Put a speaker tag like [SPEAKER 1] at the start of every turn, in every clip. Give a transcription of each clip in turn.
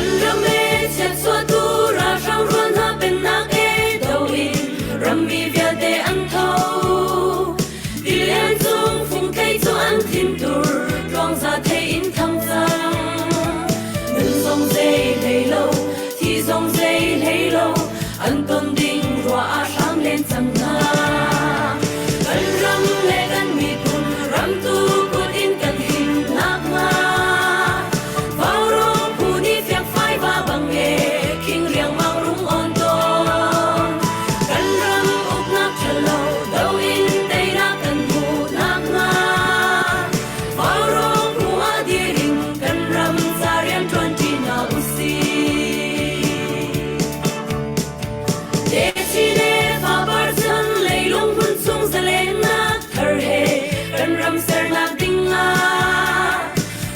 [SPEAKER 1] Kan ram e chiatchuahtu ralhrang rual hna pennak e do in rammi vialte an tho. Tilian cung fungthei cu an thintur tluangza thei in thang cang. Nun zong zei hlei lo, thi zong zei hlei lo, an ton ding ruah ah hram len cang hna. Kan ram le kan miphun ramtu kut in kan him nakhnga Vaurawng phu nih fiangfai va bang e khing riangmang rung on tawn. Kan ram uknak ṭhalo do in teinak kan hmuh nakhnga Vaurawng phu ah dir in kan ram ca rian ṭuan ṭi hna usih. Techin le fapar chan leilung hmun chung zalennak thar he kan ram sernak ding ah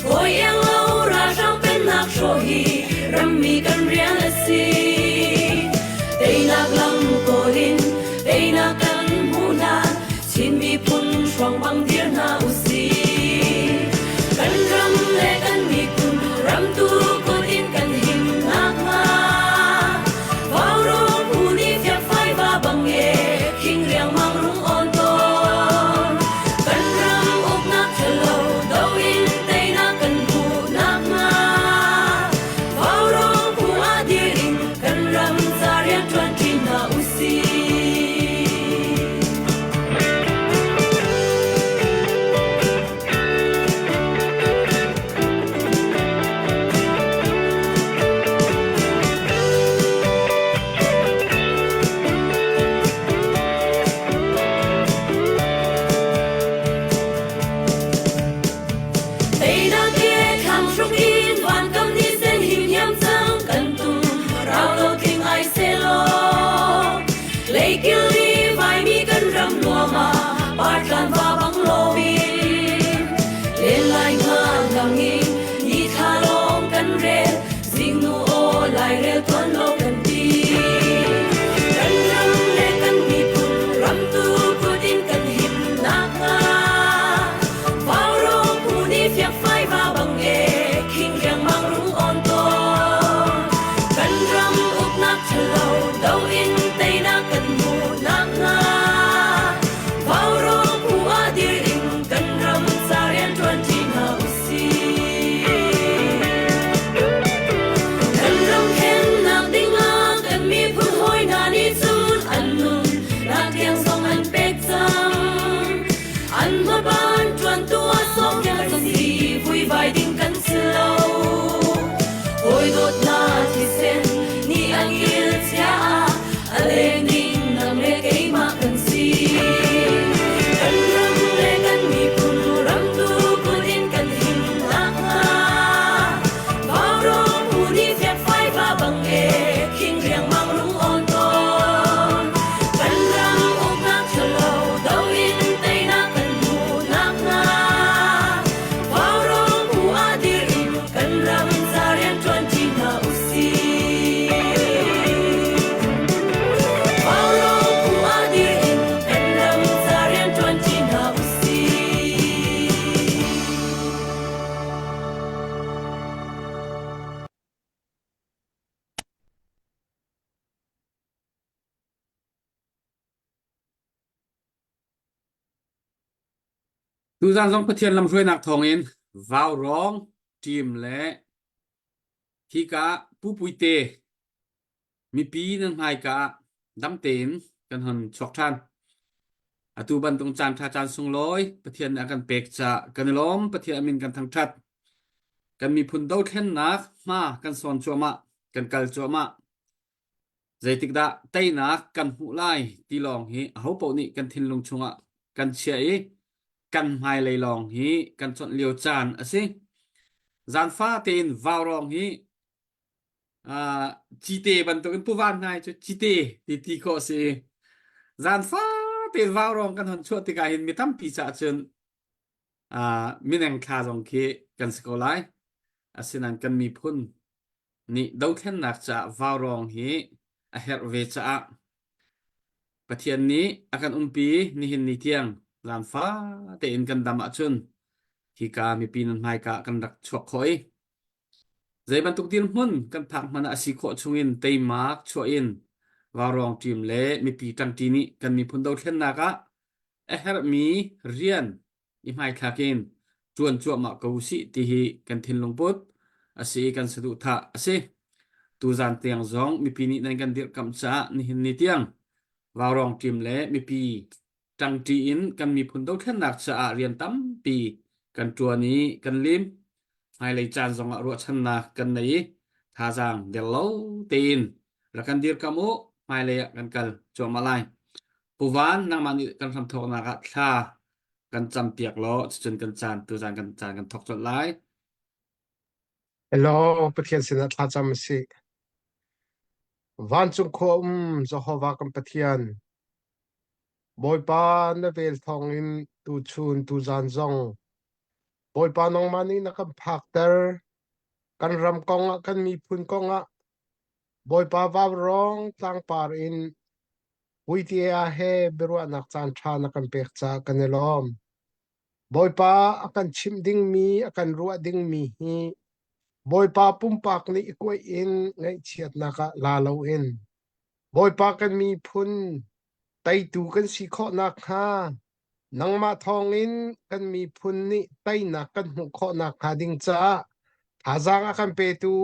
[SPEAKER 1] hawi iang lo ralhrang pennak hrawh hi rammi kan rian a si. Teinak lam kawl in teinak kan hmuh hlan Chin miphun hruang bang dir hna usih. Kan ram le kan miphun ramtu kut in kan him nakhnga Vaurawng phu nih fiakfai va bang e khing riangmang rung on tawn. Kan ram uknak ṭhalo do in teinak kan hmuh nakhnga Vaurawng phu ah dir in kan ram ca rian ṭuan ṭi hna usih. Teinak he thlang hruk in vankam ni sen him hiam cang kan tum rau lo tling ai selaw Leikil i vaimi kan ram nuam ah partlan va bang loin len lai nga ngang in ni thla lawng kan rel zingnu aw lairel tuan lo kan ti kan ram le kan miphun ramtu kut in kan him nakhnga Vaurawng phu nih fiakfai va bang e khing riangmang rung on tawn kan ram uknak ṭhalo do in teinak kan hmuh nakhnga Vaurawng phu ah dir in kan ram ca rian ṭuan ṭi hna usih. Kan ram khennak dingah kan miphun hawi hna nih cun an nun nak tiang zong an pek cang. An hmaban ṭuantu ah sawmrial si vuivai ding kan si lo. Hawi dawtnak thisen nih an kil cia ah a leng ding nang le keimah kan si. Kan ram le kan miphun ramtu kut in kan him nakhnga Vaurawng phu nih fiakfai va bang e khing riangmang rung on tawn. Kan ram uknak ṭhalo do in teinak kan hmuh nakhnga Vaurawng phu ah dir in kan ram ca rian ṭuan ṭi hna usih. Vaurawng phu ah dir in kan ram ca rian ṭuan ṭi hna usih.
[SPEAKER 2] Tuzan zong Pathian lamhruainak thawngin Vaurawng team le hika Pu Puite mipi nan hmaika ah dam tein kan hon chuak ṭhan. Atu bantuk caan ṭha caan sunglawi Pathian nih a kan pek caah kan i lawm. Pathian a min kan thangṭhat. Kan miphun dothlennak hma kan sawn cuahmah, kan kal cuahmah. Zeitikdah teinak kan hmuh lai ti lawng hi ahopaoh nih kan thinlung chungah kan chiah i kan hmailei lawng hi kan chawnh lio caan a si. Zaanfa tein vaurawng hi uh, cite bantukin puvan hna hi cu cite ti ti khawh a si. Zaanfa tein vaurawng kan hon chuah tikah hin mi tampi caah cun uh, mineng thla zong khi kan si ko lai. Asinain kan miphun nih dothlennak caah vaurawng hi a herh ve caah Pathian nih a kan umpi nihin ni tiang zaanfa tein kan dam ahcun hika mipi nan hmaika kan rak chuak khawh i. Zei bantuk dirhmun kan phak hmanh ah a si khawh chungin teimak chuah in vaurawng ṭim le mipi ṭangṭi nih kan miphun dothlennak ah a herhmi rian i hmaithlak in ṭuan cuahmah ko usih ti hi kan thinlung put a si i kan saduhthah a si. Tuzan tiang zong mipi nih nan kan dirhkamh caah nihin ni tiang vaurawng ṭim le mipi ṭangṭi in kan miphun dothlennak caah rian tampi kan ṭuan i kan lim. Hmailei caan zongah ruahchannak kan nei i thazaang der lo tein rak kan dirkam u hmailei ah kan kal cuahmah lai. Pu Van, nangmah nih kan hramthawknak ah thla kan campiak law cucun kan caan tuzaan kan caan kan thawk colh lai.
[SPEAKER 3] Hello, Pathian sinah thlacam a si. Vancung khua um Jehovah kan Pathian, Bawipa na vel thawngin tuchun tuzan zong Bawipa nangmah nih na kan phakter. Kan ram kongah kan miphun kongah Bawipa vaurawng tlangpar in Puitia he biaruahnak caan ṭha na kan pek caah kan i lawm. Bawipa a kan chimh dingmi, a kan ruah dingmi hi Bawipa pumpak nih i kuaih in ngaihchiatnak ah la loin Bawipa kan miphun teitu kan si khawh nakhnga nangmah thawngin kan miphun nih teinak kan hmuh khawh nakhnga ding caah thazaang a kan petu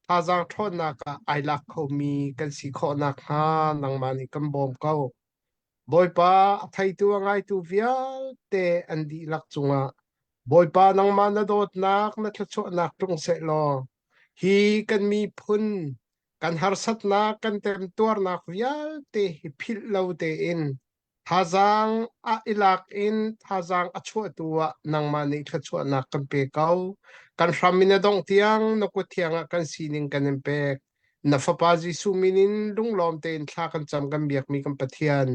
[SPEAKER 3] thazaang ṭhawnnak ah ai lak khomi kan si khawh nakhnga nangmah nih kan bawm ko. Bawipa a theitu a ngaitu vialte an dihlak cungah Bawipa nangmah na dawtnak na thluachuahnak tlung seh law hi kan miphun kan harsatnak kan temtuarnak vialte hi philh lo tein thazaang ah i lak in thazaang a chuahtu ah nangmah nih thluachuahnak kan pe ko kan hram in a dongh tiang na kut thiang ah kan sining kan in pek na fapa Jesuh min in lunglawm tein thla kan cam kan biakmi kan Pathian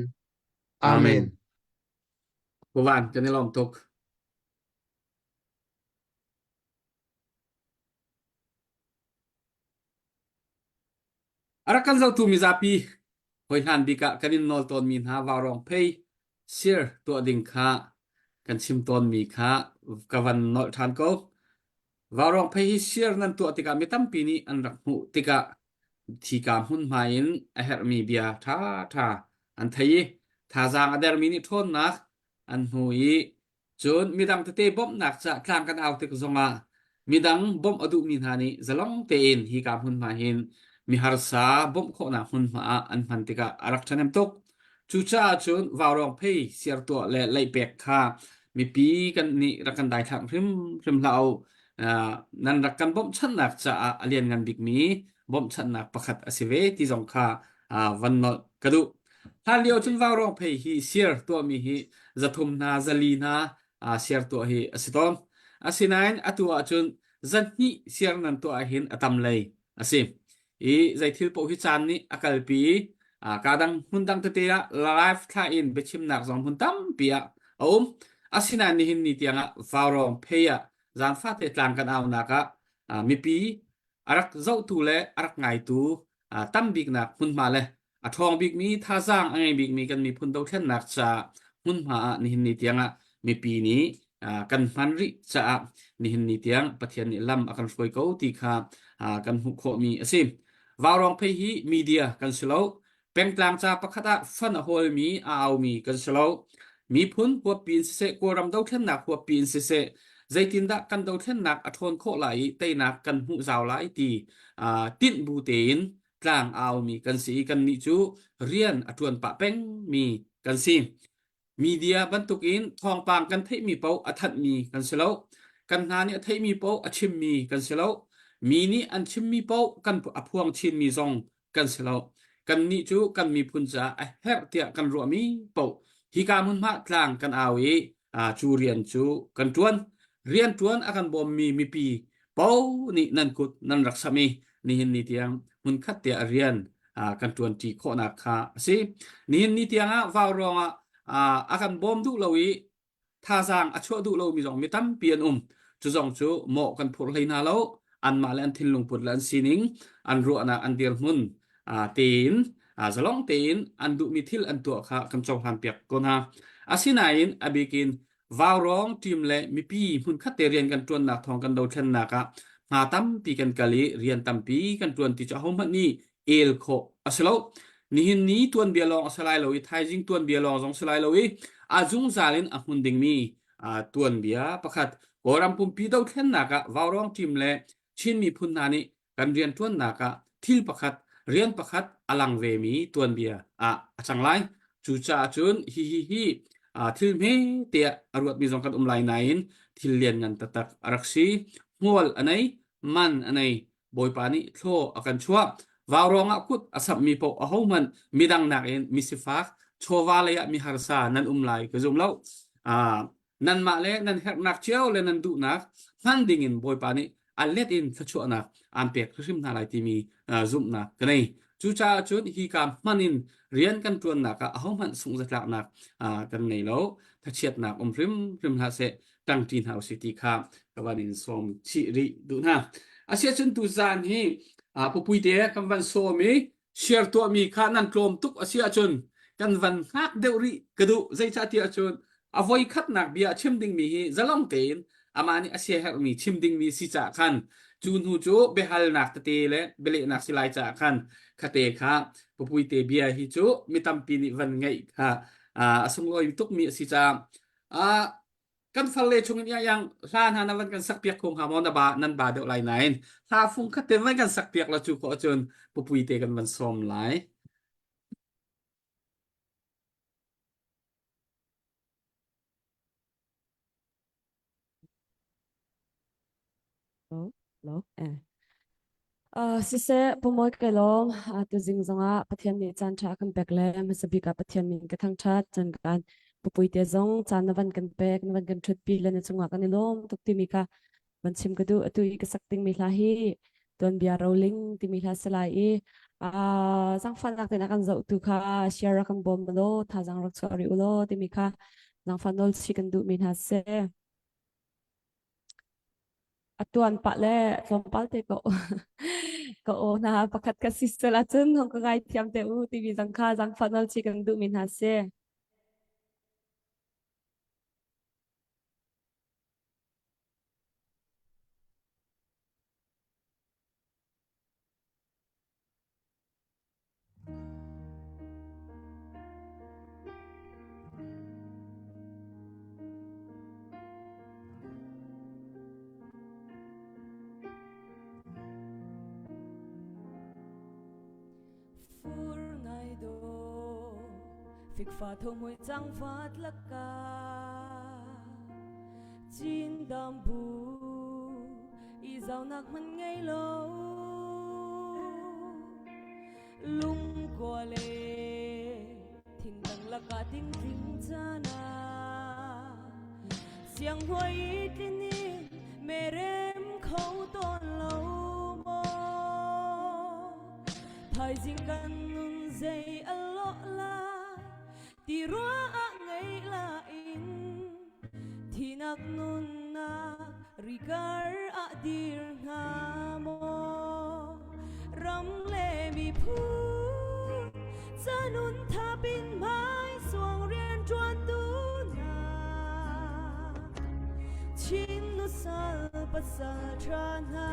[SPEAKER 2] Amen.
[SPEAKER 3] Amen.
[SPEAKER 2] Pu Van, kan i lawm tuk. A rak kan zohtu mizapi hawihlan bik ah kan in nawl tawnmi hna vaurawng phei sir tuah ding kha kan chim tawnmi kha ka van nolh ṭhan ko. Vaurawng phei hi sir nan tuah tikah mi tampi nih an rak hmuh tikah thika hmunhma in a herhmi bia ṭhaṭha an thei i thazaang a dermi nih ṭhawnnak an hmu i Cun midang tete bawmhnak caah tlang kan au tik zongah midang bawmh a duhmi hna nih zalong tein hika hmunhma hin miharsa bawmh khawhnak hmunhma ah an hman tikah a rak ṭhahnem tuk. Cucaah cun vaurawng phei siartuah le leihpek kha mipi kan nih rak kan daithlak hrimhrim hlah u. Uh, nan rak kan bawmhchanhnak caah a lianngan bikmi bawmhchanhnak pakhat a si ve ti zong kha uh, van nolh ka duh. Hlanlio cun vaurawng phei hi siar tuahmi hi zathum hna zali hna siar tuah hi a si tawn. Asinain atu ahcun zahnih siar nan tuah ahhin a tam lei a si. I zei thil paoh hi caan nih a kalpi i ka dang hmun dang tete ah live thla in biachimnak zong hmun tampi ah a um. Asinain nihin ni tiangah vaurawng phei ah zan fate tlang kan aunak ah mipi a rak zohtu le a rak ngaitu tam biknak hmunhma le a ṭhawng bikmi thazaang a ngei bikmi kan miphun dothlennak caah hmunhma ah nihin ni tiangah mipi nih kan hman rih caah nihin ni tiang Pathian nih lam a kan hruai ko ti kha kan hmuh khawhmi a si. Vaurawng phei hi media kan si lo. Pengtlang ca pakhat ah fan a hawlmi a aumi kan si lo. Miphun huappi in siseh, Kawlram dothlennak huappi in siseh, zeitindah kan dothlennak a ṭhawn khawh lai i teinak kan hmuh zau lai ti tinh bu tein tlang aumi kan si i kannih cu rian a ṭuan pah pengmi kan si. Media bantukin thawngpang kan theihmi paoh a thanhmi kan si lo. Kan hna nih a theihmi paoh a chimmi kan si lo. Mi nih an chimmi paoh kan a phuang chinmi zong kan si lo. Kannih cu kan miphun caah a herh tiah kan ruahmi paoh hika hmunhma tlang kan au i cu rian cu kan ṭuan. Rian ṭuan a kan bawmmi mipi paoh nih nan kut nan rak samh i nihin ni tiang hmunkhat te ah rian kan ṭuanṭi khawhnak kha a si. Nihin ni tiangah vaurawng ah a kan bawm duh lo i thazaang a chuah duh lomi zong mi tampi an um. Cu zong cu mawh kan phurh hlei hna lo. Anmah le an thinlung put le an sining, an ruahnak, an dirhmun tein zalong tein an duhmi thil an tuah kha kan cohlan piak ko hna. Asinain a bikin vaurawng ṭim le mipi hmunkhat te rian kan ṭuannak thawng kan dothlennak ah Hna tampi kan kal i rian tampi kan ṭuan ti cu ahohmanh nih el khawh a si lo. Nihin ni tuanbia lawng a si lai lo i thaizing tuanbia lawng zong si lai lo i a zungzal in a hmun dingmi tuanbia pakhat Kawlram pumpi dothlennak ah Vaurawng team le Chin miphun hna nih kan rianṭuannak ah thil pakhat rian pakhat a lang vemi tuanbia ah a cang lai. Cucaah cun hihi hi thil hme tiah a ruatmi zong kan um lai nain thil lianngan taktak a rak si. Hmual a nei, man a nei. Bawipa nih thlaw a kan chuah. Vaurawng ah kut a samhmi paoh ahohmanh midang nakin misifak, chawva lei ah miharsa nan um lai ka zum lo. Nanmah le nan herhnak cio le nan duhnak hman dingin Bawipa nih a let in thluachuahnak aan pek hrimhrim hna lai timi zumhnak ka nei. Cucaah cun hi ka hman in rian kan ṭuannak ah ahohmanh sungzatlaknak kan ngei lo. Thachiatnak um hrimhrim hlah seh, ṭangṭi hna usih ti kha ka van in sawm chih rih duh hna. Asiahcun tuzaan hi pupui te kan van sawm i share tuahmi kha nan tlawm tuk a si ahcun kan van hngak deuh rih ka duh. Zeicahtiah cun a voi khatnak bia a chim dingmi hi zalong tein amah nih a siaherhmi chim dingmi si caah khan cu hnu cu biahalnak tete le bialehnak si lai caah khan khate kha pupuite bia hi cu mi tampi nih van ngaih kha a sunglawi tukmi a si caah kan farle chung in yang hla hna na van kan sak piak kho hnga maw na ba nan ba deuh lai nain hla fung khat te van kan sak piak la cu ko cun pupui te kan van sawm lai.
[SPEAKER 1] Lo, lo, eh. Siseh, pumawi kai lawm. Tuzing zongah Pathian nih caan ṭha a kan pek le hmasa bik ah Pathian min ka thangṭhat. Cun kan pupui te zong caan na van kan pek, na van kan ṭhutpi le na cungah kan i lawm tuk timi kha van chim ka duh. Atu i ka sak dingmi hla hi tuanbia roling timi hla si lai i zaangfahnak tein a kan zohtu kha share rak kan bawm law thazaang rak chuah rih u law timi kha zaangfah nawl si kan duhmi hna si. A tuan pah le tlawmpal te ko ka aw hna pakhat ka si sel ahcun hong ka ngai thiam te u timi zang kha zangfah nawl chi kan duhmi hna si. Fur ngai do fikfa tho mui cang fat laka Chin dam bu i zaunak hman ngei lo lungkua le thingdang lakah dingtling cana siang hnuai i tlin i merem kho tawn lo maw thaizing kan nun zei a lawh lai ti ruah ah ngei la in Thinak nunnak rikar ah dir hnga maw? Ram le miphun ca nun thapin hmai suang rian ṭuantu hna Chin nusal pasal ṭha hna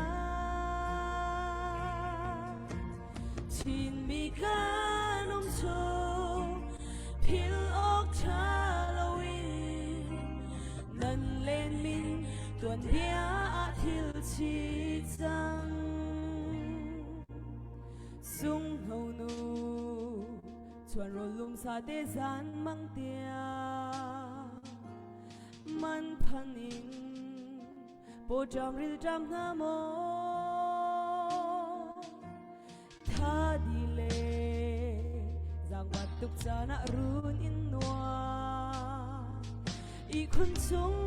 [SPEAKER 1] Chinmi kan um chung philh awk ṭha loin nan len min tuanbia ah thil chi cang. Sunghno nu chuan rawl lum sa te zan mang tiang man phan in Pawṭam rilṭam hna maw tha di le zaangbat tuk caan ah run in nuam ihkhun chung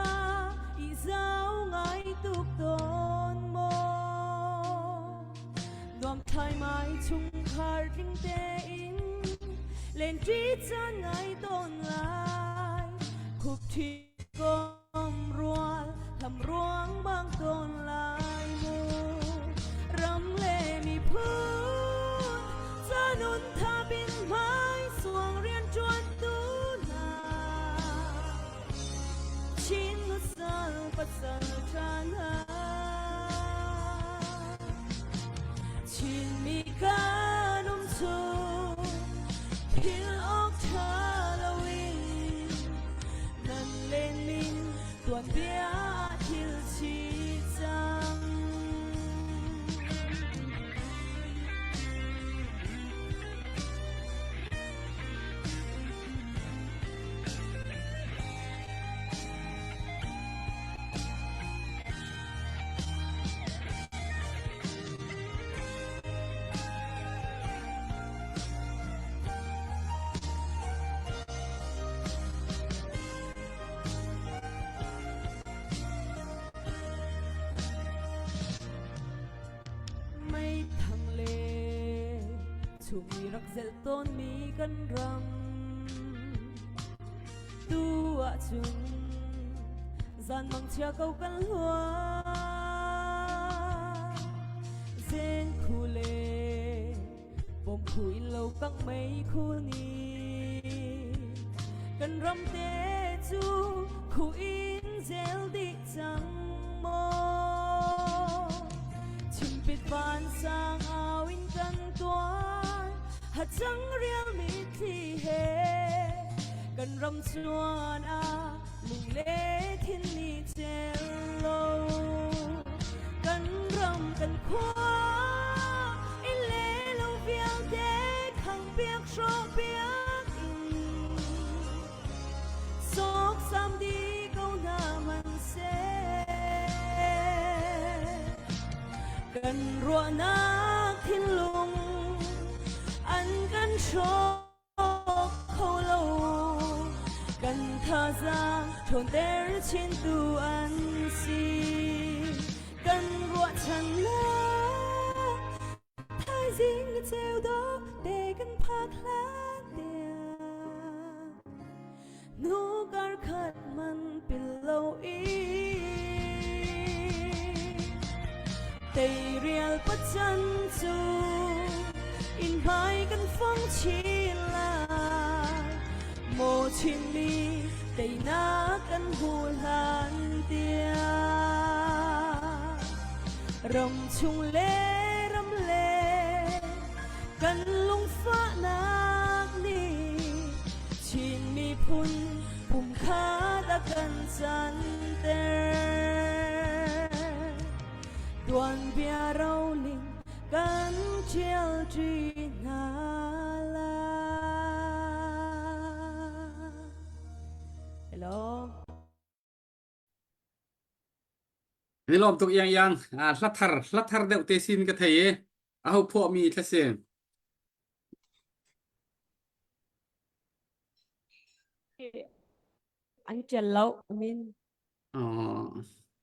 [SPEAKER 1] ah i zau ngai tuk tawn maw nuam thaimai chungkhar tling tein lenṭi caan ngai tawn lai khupṭhi ko Rual lam ruang bang tawn lai mu ram le miphun canun thabin hmai suang rian ṭuan tu hna Chin nusal pasal ṭha hna. Thil awk ṭha loin nan len min tuanbia ah thil chih cang. Meithang le chumi rak zelh tawnmi kan ram tu ahcun zan mangchia ko kan hluan Zeng khu le bom khu in lo kang mei khu ni kan ram te cu khu in zel dih cang maw chimpit van sang au in kan tuan hacang rial mitthli he kan ram chuan ah Lungle thin nih cel lo kan ram kan khua inn le lo vialte khang piak hrawh piak in sawksam di ko hna hmanhseh kan ruahnak thinlung an kan hrawh kho lo kan thazaang ṭhawnter chintu an si kan ruahchannak thaizing ni ceu dawh te kan phak hlan tiang nu kar khat man pil lo i Teirial pachan cu inn hmai kan fong chin lai maw Chinmi teinak kan hmu hlan tiang ram chung le ram le kan lungfahnak nih Chin miphun pumkhat a kan canter. Tuanbia roling kan ṭial ṭi hna lai. Hello.
[SPEAKER 2] Ni lawm tuk iang iang hla thar hla thar deuh te sin ka thei i aho phuah mi thla si.
[SPEAKER 4] An ṭial lo. Amin.
[SPEAKER 2] Oh.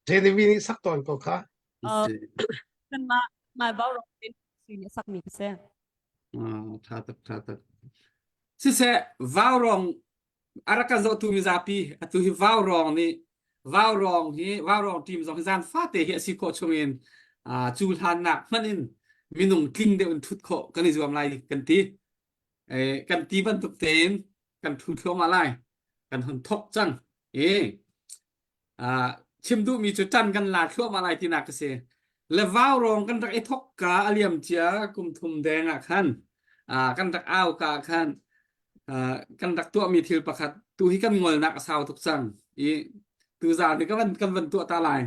[SPEAKER 3] JDV nih sak tawn ko kha.
[SPEAKER 4] Uh, kanmah mai bau rong tin si nih sak mi ka si.
[SPEAKER 2] Oh, tha tak tha tak. Siseh vau rong a rak kan zohtu mizapi atu hi vau rong nih vau rong hi vau rong team zong hi zan fate hi a si khawh chungin uh, cu hlannak hmanh in minung tling deuh in thut khawh kan i zuam lai kan ti. Eh, kan ti bantuk tein kan thu thluahmah lai kan hun thok cang i uh, chim duhmi cu ṭan kan la thluahmah lai tinak ka si le vau rong kan rak i thok ka a liam cia kum thum deng ah khan uh, kan rak au ka khan uh, kan rak tuahmi thil pakhat tu hi kan ngolnak a sau tuk cang i tu zan hi kan van kan van tuah ta lai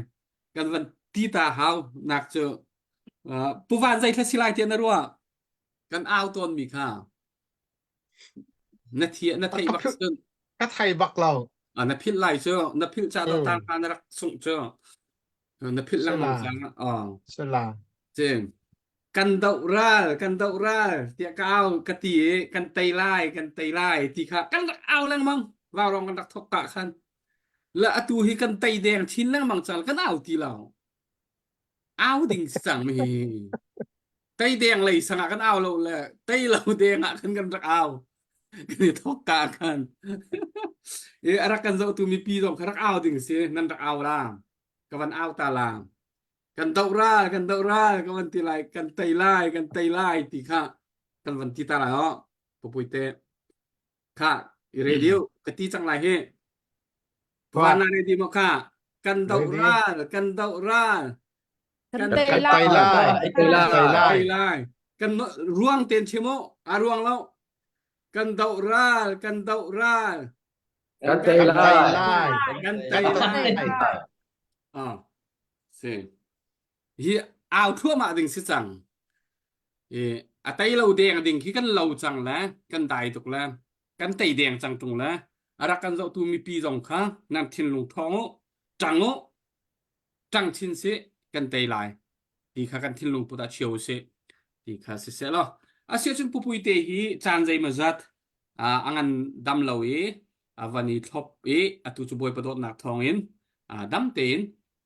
[SPEAKER 2] kan van ti ta hau nak cu uh, puvan zei thla si lai tiah na ruah kan au tawn mi kha Na thi na theih bak cun
[SPEAKER 3] Ka thei bak lo.
[SPEAKER 2] Ah, na philh lai cu na philh ca dawh tang na rak sungh cu na philh lengmang cang oh
[SPEAKER 3] Sala.
[SPEAKER 2] Cing kan doh ral kan doh ral tiah ka au ka ti i kan tei lai kan tei lai ti kha kan rak au lengmang vaurong kan rak thok ka khan la atu hi kan tei deng chin lengmang cang kan au ti lo au ding si cang mi hi tei deng lei sang ah kan au lo le tei lo deng ah khan kan rak au kan i thok ka khan i a rak kan zohtu mipi zong kha rak au ding si nan rak au la ka van au ta la kan doh ral kan doh ral ka van ti lai kan tei lai kan tei lai ti kha kan van ti ta lai o pupui te kha i radio ka ti cang lai hi Van na ready mo kha kan doh ral kan doh ral
[SPEAKER 4] Kan tei lai.
[SPEAKER 3] Kan tei lai.
[SPEAKER 2] Tei lai. Kan ruang ten chim u. A ruang lo. Kan doh ral, kan doh ral.
[SPEAKER 5] Kan tei lai.
[SPEAKER 2] Kan tei lai. Ah, si. Hi au thluahmah ding si cang. I a tei lo deng ding khi kan lo cang le kan dai tuk le kan tei deng cang tung le a rak kan zohtu mipi zong kha nan thinlung thawng u ṭang u ṭang chin si kan tei lai ti kha kan thinlung put ah chia usih ti kha si seh law asiahcun pupui te hi caan zeimawzat a ngan dam lo i a van i thlop i atu cu Bawipa dawtnak thawngin dam tein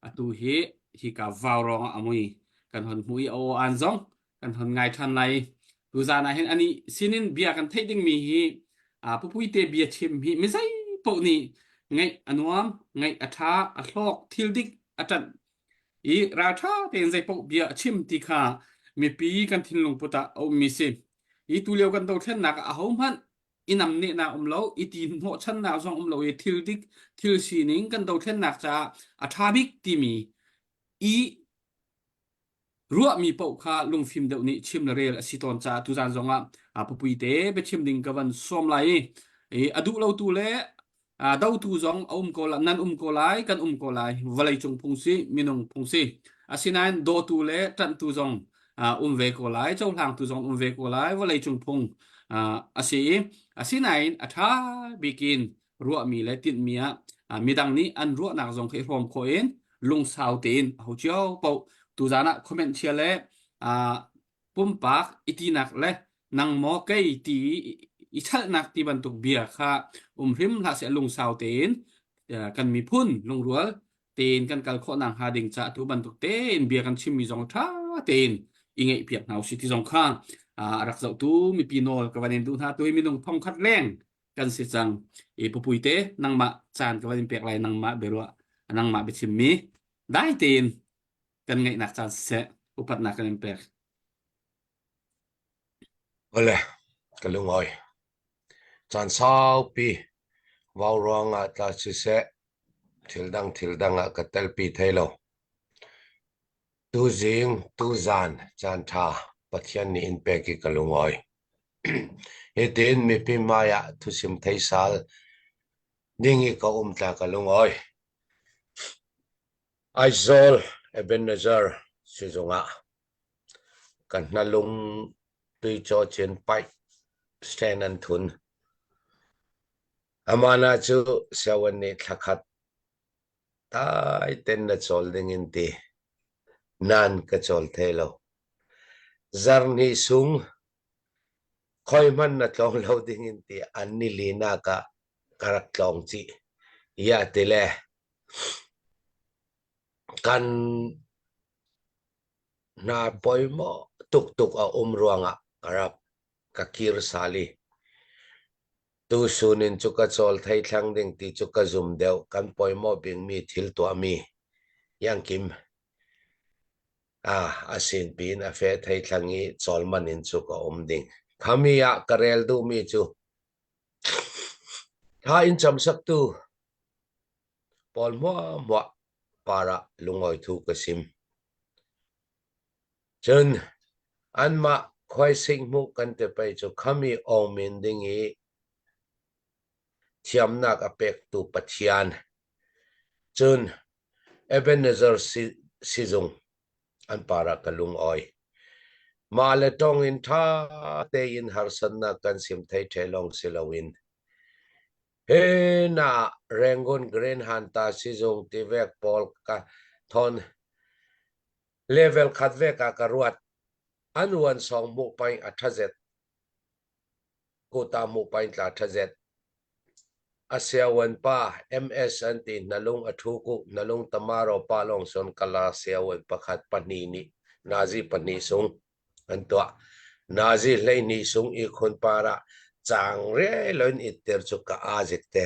[SPEAKER 2] atu hi hika vaurawng ah a mui kan hon hmu i a aw aan zong kan hon ngai ṭhan lai. Tuzaan ah hin ani sinin bia kan theih dingmi hi pupui te bia chim hi mi zei paoh nih ngaih a nuam, ngaih a ṭha, a hlawk, thil dik a ṭanh i ralṭha tein zei paoh bia a chim ti kha mipi kan thinlung put ah a ummi si. Hi tulio kan dothlennak ah ahohmanh i namnehnak um lo, i ti hnawhchannak zong um lo i thil dik, thil sining kan dothlennak caah a ṭha bik timi i ruahmi paoh kha lungfim deuh nih chim le rel a si tawn caah tuzaan zongah pupui te biachim ding ka van sawm lai i a duh lotu le dotu zong a um ko lai nan um ko lai kan um ko lai vawlei cung phung si minung phung si asinain dawtu le ṭanhtu zong um ve ko lai cohlangtu zong um ve ko lai vawlei cung phung a si i asinain a ṭha bikin ruahmi le tinhmi ah midang nih an ruahnak zong kha i hrawm khawh in lungsau tein ho cio paoh tuzaan ah comment chia le pumpak i tinak le nang maw kei ti i chalhnak ti bantuk bia kha um hrim hlah seh lungsau tein kan miphun lungrual tein kan kal khawh nak hnga ding ca tu bantuk tein bia kan chimmi zong ṭha tein i ngeih piak hna usih ti zong kha a rak zohtu mipi nawl ka van in duh hna tu hi minung thongkhat leng kan si cang i pupui te nangmah caan ka van in pek lai nangmah biaruah nangmah biachimmi dai tein kan ngaihnak caan siseh upatnak kan in pek.
[SPEAKER 3] Ole, ka lungawi. Caan saupi vau ruangah tla siseh, thil dang thil dang ah ka telpi thai lo. Tuzing, tuzan, caan ṭha Pathian nih in pek i ka lungawi. Hitin mipi hmai ah thusim theisal ding i ka um tla ka lungawi. Aizawl Ebenezer sizung ah ka hnalung tuicaw cin paih stand an thun. Amana cu siawan nih thlakhat Dai ten na cawl ding in ti. Nan ka cawl thai lo. Zarhnih sung khoi hmanh na tlawng lo ding in ti an nili nak ah ka rak tlawng chih. Ya ti le kan hna poi maw tuk tuk a um ruangah ka rak ka kir sal i Tusun in cu ka cawl thei thlang ding ti cu ka zum deuh. Kan pawimawh bikmi thil tuahmi Iangkim ah a sinpi in a fe thei thlang i cawl man in cu ka um ding. Khami ah ka rel duhmi cu tha in camsaktu pawl hmuahhmuah par ah lungawi thu ka sim. Cun anmah khuaisik hmuh kan ti pei cu khami awngmin ding i thiamnak a pektu Pathian. Cun Ebenezer sizung an par ah ka lung awi. Mah le tong in ṭha tein harsatnak kan sim thei ṭhe lawng si loin hi na Rangoon Green Hanta sizung tivek pawl ka thawn Level khat vek ah ka ruat. An uan sawng hmuh pain a ṭhazet. Kuta hmuh pain tla ṭhazet. A siawan pa MS an ti nalung a ṭhu ku nalung tamaro pa lawng son kala siawan pakhat pahnih nih nazi pahnih sung an tuah. Nazi 12 sung i khun par ah caang re loin ittir cu ka aa zik te.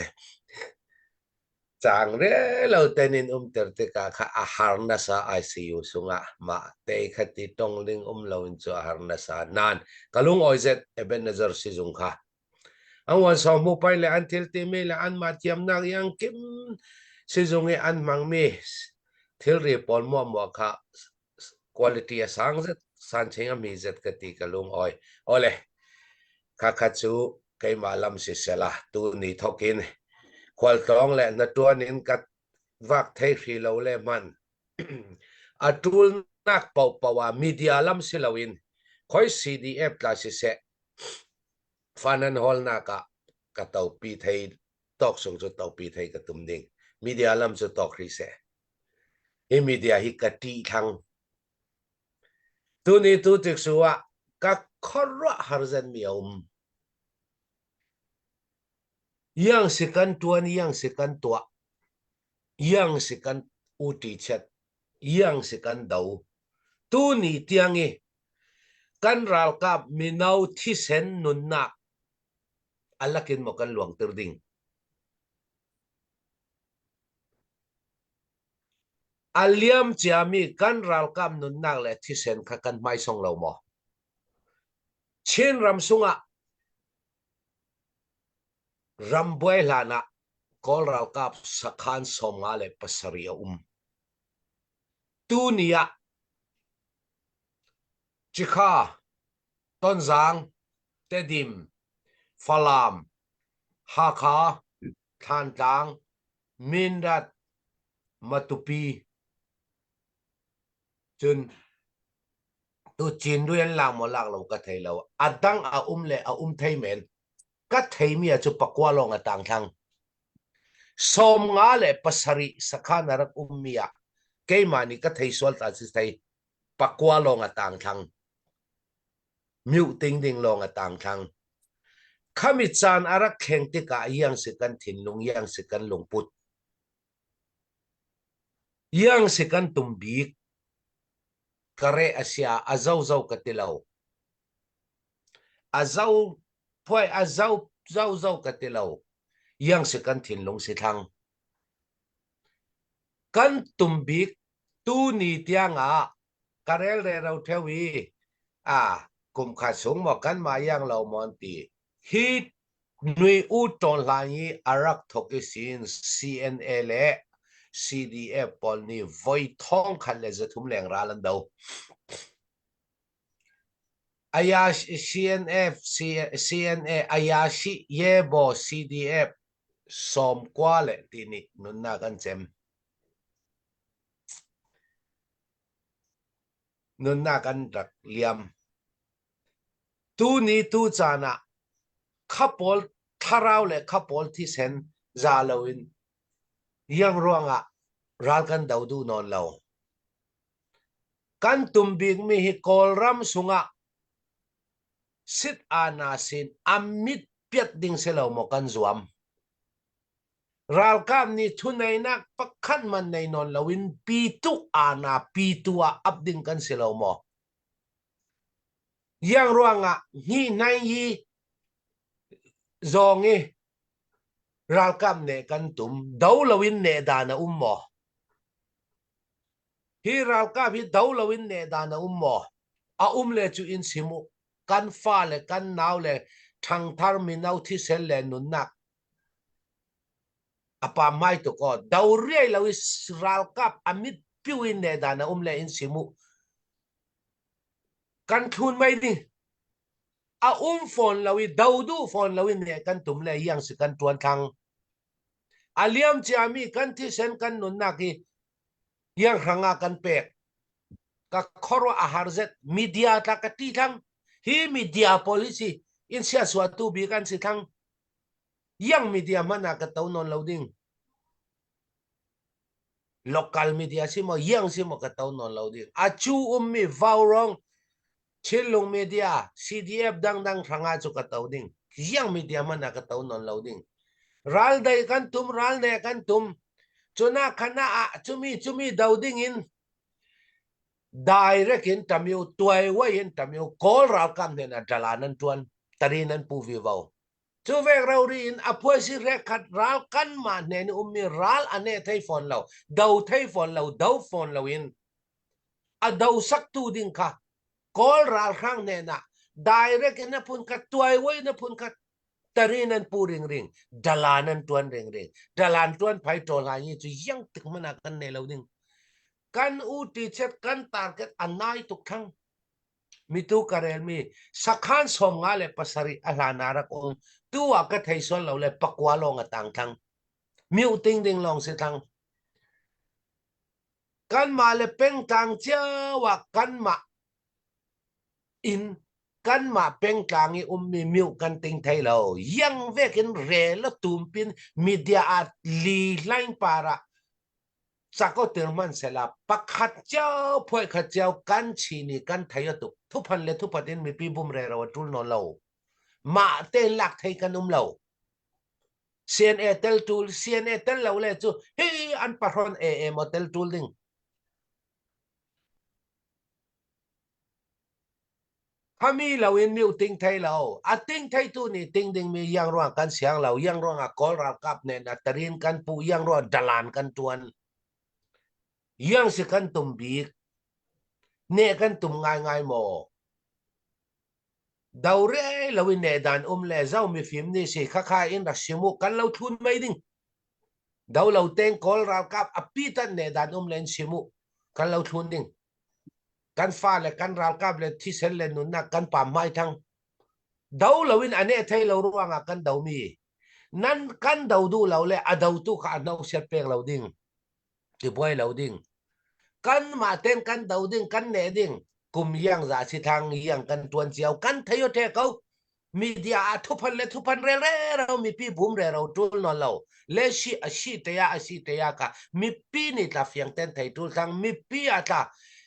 [SPEAKER 3] Caang relo ten in umter tikah kha a har nasa ICU sungah mah te kha ti tong ding um loin cu a har nasa. Nain ka lungawi zet Ebenezer sizung kha. An wan sawng mu pai le an thil timi le anmah thiamnak i an kim sizung i an hmangmi thilri pawl muahmuah kha quality a sang zet san ching a mi zet ka ti ka lungawi. Ole kha kha cu.
[SPEAKER 6] Keimah lam sisela tu ni thawk in khualtlawng le hnaṭuan in ka vak thei hri lo le hman a ṭulnak paohpaoh ah media lam si loin khoi CDF tla siseh fan an hawlnak ah ka topi thei tawk sung cu topi thei ka tum ding media lam cu tawk hrih seh hi media hi ka ṭih thlang Tuni tu tiksu ah ka khuaruah har zenmi a um. Iang si kan ṭuan, iang si kan tuah, iang si kan uṭi chiat, iang si kan do. Tuni tiang i kan ralkap mino thisen nunnak a lakin maw kan luangter ding. A liam ciami kan ralkap nunnak le thisen kha kan hmaisong lo maw? Chinram sungah rambuai hlan ah Kawl ralkap sakhan 57 a um. Tuni ah Cikha, Tonzang, Tedim, Falam, Hakha, Thlantlang, Mindat, Matupi cun tu Chinrui an lak maw lak lo ka thei lo. A dang a um le a um thei men. Ka theimi ah cu pakua lawng a tang thlang. 57 sakhan a rak ummi ah keimah nih ka thei sual ta si thei pakua lawng a tang thlang. Mute ting ding lawng a tang thlang. Khami caan a rak thleng tikah iang si kan thinlung, iang si kan lungput. Iang si kan tum bik. Ka reh a sia a zozo ka ti lo. A zo phuai a zo zozo ka ti lo. Iang si kan thinlung si thlang. Kan tum bik tu ni tiang ah ka rel rero theo i a kum khat chung maw kanmah iang lo maw an ti. Hi nui u ṭawn hlan i a rak thawk i sin CNA le CDF pawl nih voi 1300 leng ral an do. Ayashi CNF CNA Ayashi Yebo CDF sawmkua le ti nih nunnak an cem. Nunnak an rak liam. Tuni tu caan ah kha pawl thlarau le kha pawl thisen za loin iang ruangah ral kan do duh nawn lo. Kan tum bikmi hi Kawlram sungah sit ana sin a mit piat ding si lo maw kan zuam. Ralkap nih thuneinak pakhat man nei nawn loin pitu ana pitu ah ap ding kan si lo maw? Iang ruangah hnih hi zawng i ralkap neh kan tum do loin neh dan a um maw? Hi ralkap hi do loin neh dan a um maw? A um le cu in chim u. Kan fa le kan nau le ṭhangthar mino thisen le nunnak a pam mai tuk aw. Do riai lo i ralkap a mit piu in neh dan a um le in chim u. Kan thlun mei ding a um fawn lo i do duh fawn lo in ne kan tum le iang si kan tuan thlang a liam ciami kan thisen kan nunnak hi iang hrang ah kan pek ka khuaruah a har zet media tla ka ti thlang hi media policy in sia sua tu bi kan si thlang iang media hmanh ah ka to non lo ding Local media si maw iang si maw ka to nawn lo ding. A cu ummi Vaurong, Chinlung media, CDF dangdang hrangah cu ka to ding. Iang media hmanh ah ka to nawn lo ding. Ral dei kan tum, ral ne kan tum. Cuna khana ah cumi cumi do ding in direct in tamiu tuai wai in tamiu kawl ralkap hnen ah dalan an tuan tari nan pu vivo. Cu vek rori in a phuaisi hrekkhat ral kanmah hnen i ummi ral a neh thei fawn lo, do thei fawn lo, do fawn lo in a do saktu ding kha Kawl ralhrang hnen ah direct in a phun khat, tuaiwai in a phun khat, tari nan pu ringring, dalan an tuan ringring, dalan tuan phai ṭawl hai hi cu iang tik hmanh ah kan nei lo ding. Kan u ti chet kan target a nai tuk thang. Mitu ka relmi sakhan 57 a hlan ah rak um. Tu ah ka thei sual lo le pakua lawng a tang thang. Mute ting ding lawng si thang. Kanmah le pengtlang cio ah kanmah in kanmah pengtlang i ummi mute kan ting thei lo. Yang vekin rel a tumpin media ah li hlaing par ah cakotir hmanhsehla pakhat cio phuai khat cio kan chin i kan thei a tuk thuphan le thuphat in mipi bum rero a tul nawn lo mah te lak thei kan um lo CNA tel tul CNA tel lo le cu hi an pahron e e mo tel tul ding Khami loin mi ting thei lo. A ting theitu nih ting dingmi iang ruang kan siang lo. Iang ruangah Kawl ralkap nen a tarin kan pu. Iang ruang dalan kan tuan. Iang si kan tum bik. Ne kan tum ngaingai maw? Do re loin ne dan um le zo mifim nih si khakha in rak simu kan lo thlun mei ding. Do lo teng Kawl ralkap a pi tan ne dan um len simu kan lo thlun ding. Kan fa le kan ralkap le thisen le nunnak kan pam hmai thang. Do loin a ne thei lo ruangah kan do mi. Nan kan do duh lo le a dotu kha a no siat pek lo ding. Ti buai lo ding. Kan mah ten kan do ding kan ne ding. Kum yang za si thang yang kan tuan cio kan thei o the ko. Media ah thuphan le thuphan rel rero mipi bum rero tul non lo le si a si te ya a si te ya ka mipi nih tla fiang ten thei tul thang mipi a tla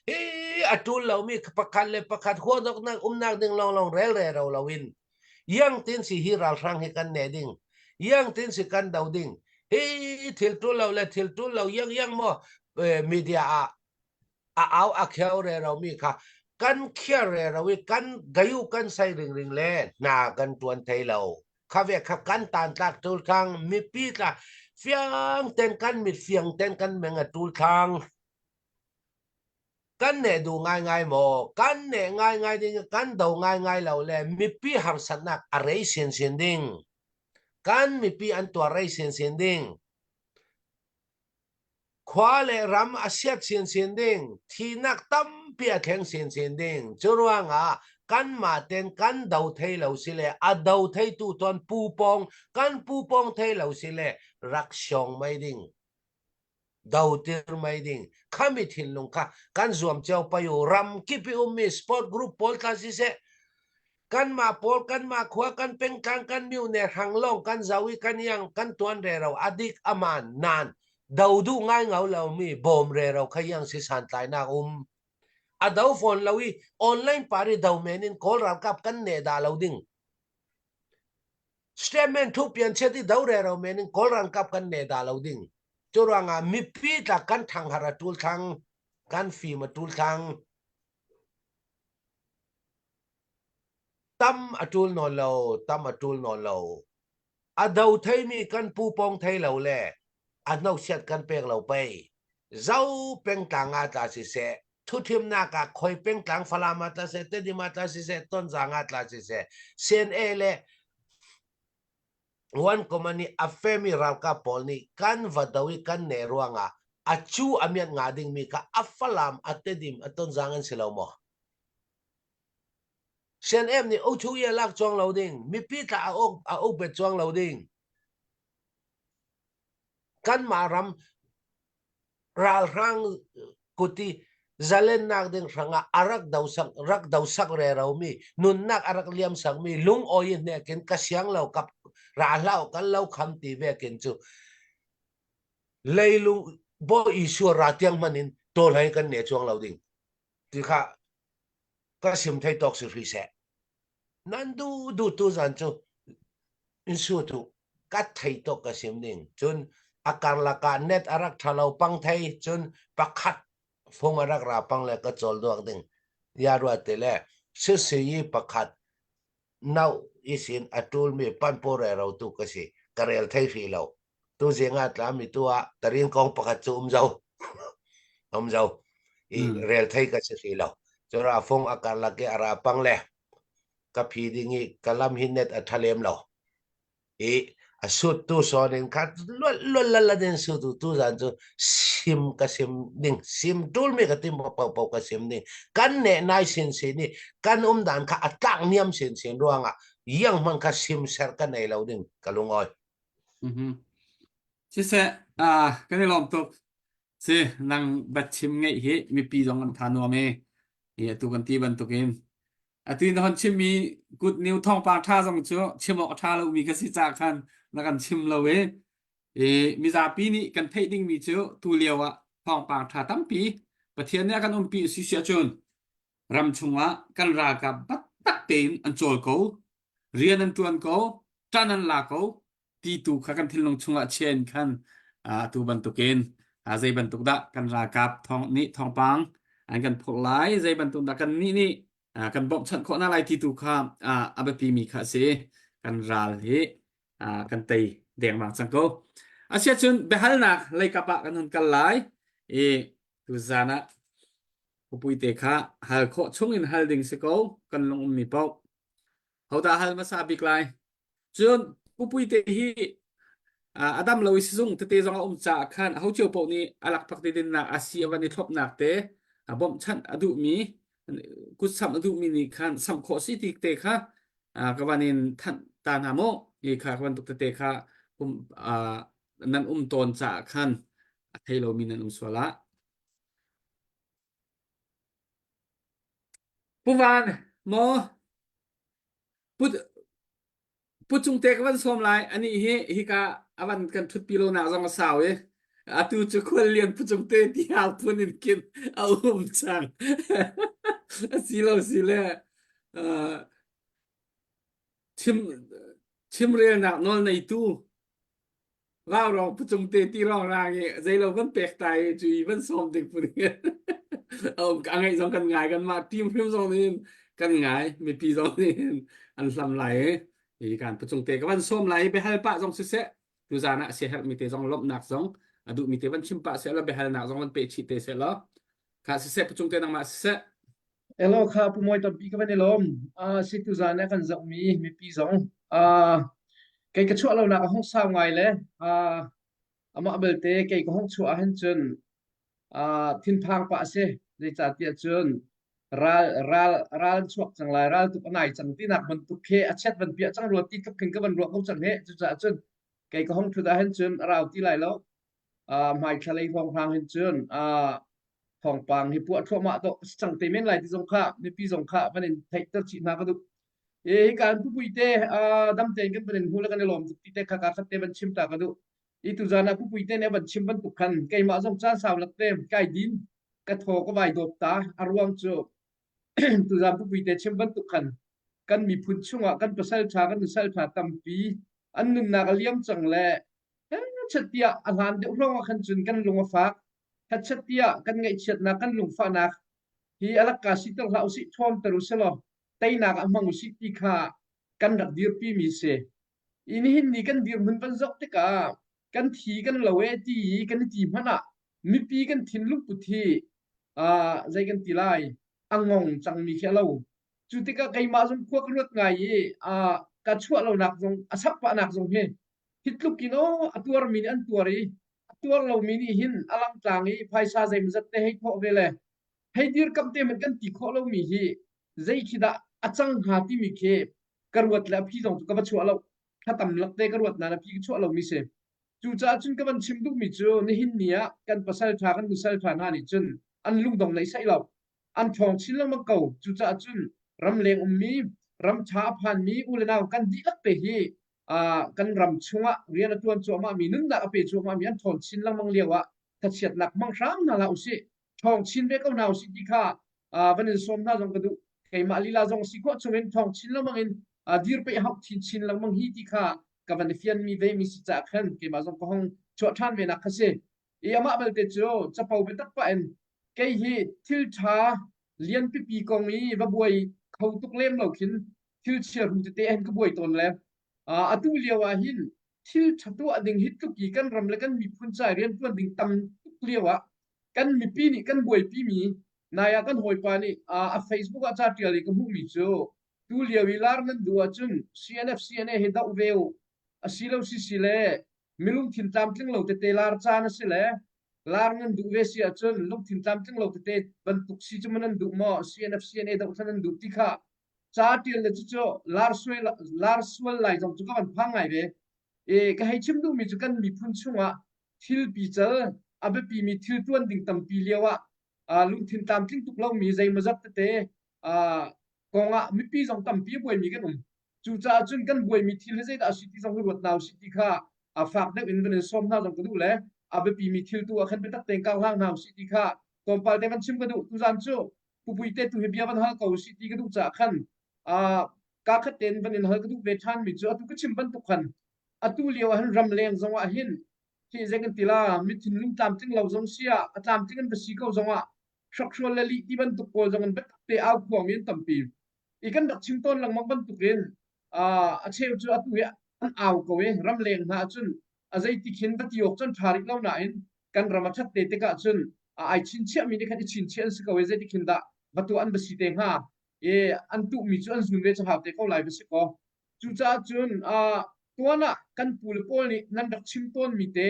[SPEAKER 6] hi a tul lo mi pakhat le pakhat huadok nak umnak ding long long rel rero lo in yang tin si hi ralhrang hi kan ne ding yang tin si kan do ding hi thil tul lo le thil tul lo yang yang mo media ah a au a kheo rero mi kha kan khiar rero i kan gayu kan sai ringring le hna kan tuan thei lo kha ve kha kan tan tlak tul thang mipi tla fiang ten kan mit fiang ten kan meng a tul thang kan ne du ngai ngai maw kan ne ngai ngai ding kan do ngai ngai lo le mipi harsatnak a rei sin sin ding kan mipi an tuar rei sin sin ding Khua le ram a siat sinsin ding, thihnak tampi a thleng sinsin ding. Cu ruangah kanmah ten kan do thei lo si le a do theitu tuan pupawng kan pupawng thei lo si le rak siong mei ding. Do tir mei ding. Khami thinlung kha kan zuam cio payu ram kip i ummi sport group pawl tla siseh kanmah pawl kanmah khua kan pengtlang kan miu ne hrang lawng kan zau i kan iang kan tuan rero adik aman nan do duh ngai ngau lomi bawm rero kha iang si santlainak um a do phone lo i online pari do men in kawl ralkap kan ne da lo ding statement thu pian chet i do rero men in kawl ralkap kan ne da lo ding cu ruangah mipi tla kan thang har a tul thang kan fim a tul thang Tam a ṭul nawn lo, tam a ṭul nawn lo. A do theimi kan pu pawng thei lo le a hnosiat kan pek lo pei. Zo pengtlang ah tla siseh, thuthimnak ah khoi pengtlang Falam ah tla seh, Tedim ah tla siseh, Tonzang ah tla siseh, CNA le One Company a femi ralkap pawl nih kan va do i kan ne ruangah a cu a miat nga dingmi kha a Falam, a Tedim, a Tonzang an si lo maw? CNF nih O2 i a lak cuang lo ding, mipi tla a uk a uk bet cuang lo ding. Kanmah ram ralhrang kuti zalennak ding hrangah a rak do sak rak do sak rero mi nunnak a rak liam sak mi lungawi hnekin ka siang lo kap ra hlau kan lo kham ti vekin cu leilung bo isua ra tiang man in tol hai kan ne chuang lo ding ti kha ka sim thei tawk si hri seh nan du du tu zan cu in su tu ka thei tok ka sim ding cun a karlak ah net a rak tha lo pang thei cun pakhat fung a rak ra pang le ka chawl duak ding ya rua te le sisi yi pakhat nau isin a tul mi pan po re ro tu ka si ka rel thei hri lo tu zing ah tla mi tu ah tarin kong pakhat cu um zo um zo i rel thei ka si hri lo cura fung a karlak i a ra pang le ka phi ding i ka lam hi net a tha lem lo i. A suttu sawn in kha lual lual lal in sutu tu zan cu sim ka sim ding sim tul mi ka tim po po ka sim ding kan ne nai sin sin ni kan um dan kha a tlak niam sin sin ruangah yang man kha sim ser ka nei lo ding ka lungoi.
[SPEAKER 2] Mhm. Siseh, ah kan i lawm tuk. Si nang bat chim ngeih hi mipi zong an tha nuam e. Hi atu kan ti bantukin atu na hon chimmi good new thawngpang ṭha zong cu chim awk a ṭha lomi ka si caah khan na kan chim lo i i mizapi nih kan theih dingmi cu tu lio ah thawngpang ṭha tampi Pathian nih a kan umpi a si si ahcun ram chungah kan ralkap taktak tein an cawl ko rian an ṭuan ko ṭan an la ko ti tu kha kan thinlung chungah chia in khan atu bantukin zei bantuk dah kan ralkap thawng nih thawngpang an kan phurh lai zei bantuk dah kan nih nih kan bawmhchanh khawh hna lai ti tu kha a biapi mi kha a si kan ral hi kan tei dengmang cang ko asiahcun biahalnak leikap ah kan hun kal lai i tuzan ah Pupuite kha hal khawh chung in hal ding si ko kan lung ummi paoh hodah hal hmasa bik lai Cun pupuite hi a dam lo i sizung tete zong a um caah khan aho cio paoh nih a lakphak te dinnak a si a van i thlopnak te a bawmhchanh a duhmi kutsamh a duhmi nih khan samh khawh si ti te kha ka van in thanh ta hna mu hi kha ka bantuk tete kha um nan um tawn caah khan a thei lomi nan um sual ah Pu Van maw Pu Pu Cungte ka van sawm lai. Anih hi hika a van kan ṭhutpi lonak zong a sau i atu cu khuallian Pu Cungte tiah phun in khin a um cang. A si lo si le uh, chim chimrelnak nawl neitu Vaurawng pucung te ti rong rang i zeilo van pek ta i cu i van sawm ding phun a um a ngaih zong kan ngai kan mah team hrim zong nih kan ngai mipi zong nih an hlam lai i hi kan pucung te ka van sawm lai i biahal pah zong siseh tuzan ah siaherh mi te zong lawmhnak zong a duh mi te van chim pah seh law biahalnak zong van pe chih te seh law kha siseh pucung te nangmah siseh
[SPEAKER 5] Elo kha pu Mawi tampi ka van i lawm. Uh, si tuzan ah kan zohmi mipi zong uh, kei ka chuah lonak a hung sau ngai le uh, amah belte kei ka hung chuah ahhin cun uh, thinphang pah a si. Zeicahtiah cun ral ral ral an chuak cang lai, ral tuk a nai cang tinak bantuk khi a chiat van piah cang rua ti tluk khin ka van ruah ko cang hi. Cucaah cun kei ka hung ṭhut ahhin cun a rau ti lai lo. Uh, hmaithla lei hrawnghrang hin cun uh, thawngpang hi puah thluahmah dawh si cang te men lai ti zong kha mipi zong kha van in theihter chih hna ka duh. E hi kan pupui te dam tein kan van in hmu le kan i lawm tuk ti te kha ka khat te van chim ta ka duh. I tuzan ah pupui te ne van chim bantuk khan keimah zong caan sau lak te kai din ka thaw ka vai dawp ta a ruang cu tuzan pupui te chim bantuk khan kan miphun chungah kan pasal tha kan nusal tha tampi an nunnak a liam cang le chet tiah a hlan deuh lawng ah khan cun kan lung a fak Hetchet tiah kan ngaihchiatnak kan lungfahnak hi a lakka siter hlah usih ṭhawnter usih law teinak ah hmang usih ti kha kan rak dirpi mi si. I nihin ni kan dirhmun van zoh tikah kan thi kan lo e ti i kan i ti hmanh ah mipi kan thinlung put hi uh, zei kan ti lai a ngong cangmi khi a lo. Cu tikah keimah zong khua ka ruat ngai i uh, ka chuah lonak zong a sak pahnak zong hi hi tluk in aw a tuarmi nih an tuar i a tuar lomi nih hin a langtlang i phaisa zeimawzat te hei thawh ve le hei dirkamh te hmanh kan ti khawh lomi hi zei khi dah a cang hnga timi khi ka ruat le a phi zong cu ka va chuah lo thla tam lak te ka ruat nain a phi ka chuah lomi si cucaah cun ka van chim duhmi cu nihin ni ah kan pasal ṭha kan nusal ṭha hna nih cun an lungdong nei saih lo an ṭhawng chin lengmang ko cucaah cun ramleng ummi ram ṭha a phanmi u le nau kan dihlak te hi kan ram chungah rian a ṭuan cuahmahmi nunnak a pe cuahmahmi an ṭhawn chin lengmang lio ah thachiatnak hmang hram hna hlah usih ṭhawng chin ve ko hna usih ti kha van in sawm hna zong ka duh keimah lila zong si khawh chungin ṭhawng chin lengmang in dir peih hauh chin chin lengmang hi ti kha ka van i fianmi ve mi si caah khan keimah zong ka hong chuah ṭhan ve nak kha si i amah belte cu capo biatak pah in kei hi thil ṭha lian pipi kong i va buai kho tuk lem lo khin thil chia ru tete hin ka buai tawn le atu lio ah hin thil ṭha tuah ding hi tluk i kan ram le kan miphun ca rian ṭuan ding tam tuk lio ah kan mipi nih kan buaipi mi nai ah kan hawipa nih a Facebook ah ca ṭial i ka hmuhmi cu tu lio i lar nan duh ahcun CNF CNA hi doh ve u. Asilo sisi le milungthin tlamtling lo tete lar caan a si le lar nan duh ve si ahcun lungthin tlamtling lo tete bantuk si cu man nan duh maw CNF CNA dohthlan nan duh ti kha ca tial le cucu lar sual lar sual lai zong cu ka van phang ngai ve. E ka hei chim duhmi cu kan miphun chungah thil pical a biapimi thil tuan ding tampi lio ah lungthin tlamtling tuk lomi zeimawzat tete kong ah mipi zong tampi a buaimi kan um. Cucaah cun kan buaimi thil hi zeidah a si ti zong hi ruat hna usih ti kha a fak deuh in van in sawm hna zong ka duh le a biapimi thil tu ah khan biatak tein kau hlang hna usih ti kha tlawmpal te van chim ka duh. Tuzan cu pupui te tu hi bia van hal ko usih ti ka duh caah khan ka khat tein van in hal ka duh ve ṭhan mi cu atu ka chim bantuk khan atu lio ah hin ramleng zong ah hin khi zei kan ti la mi thinlung tlamtling lo zong si ah a tlamtling an va si ko zong ah hrokhrawl le lih ti bantuk pawl zong in biatak te au khuangmi an tampi. I kan rak chim tawn lengmang bantukin a cheu cu atu hi an au ko i ramleng hna ahcun a zeiti khin va ti awk cun ṭha rih lo nain kan ram a ṭhat te tikah cun ai chinchiahmi nih khan i chinchiah an si ko i zeiti khin dah va tuah an va si te hnga i an tuhmi cu an zun ve cu hau te ko lai va si kaw. Cucaah cun tuan ah kan pu le pawl nih nan rak chim tawnmi te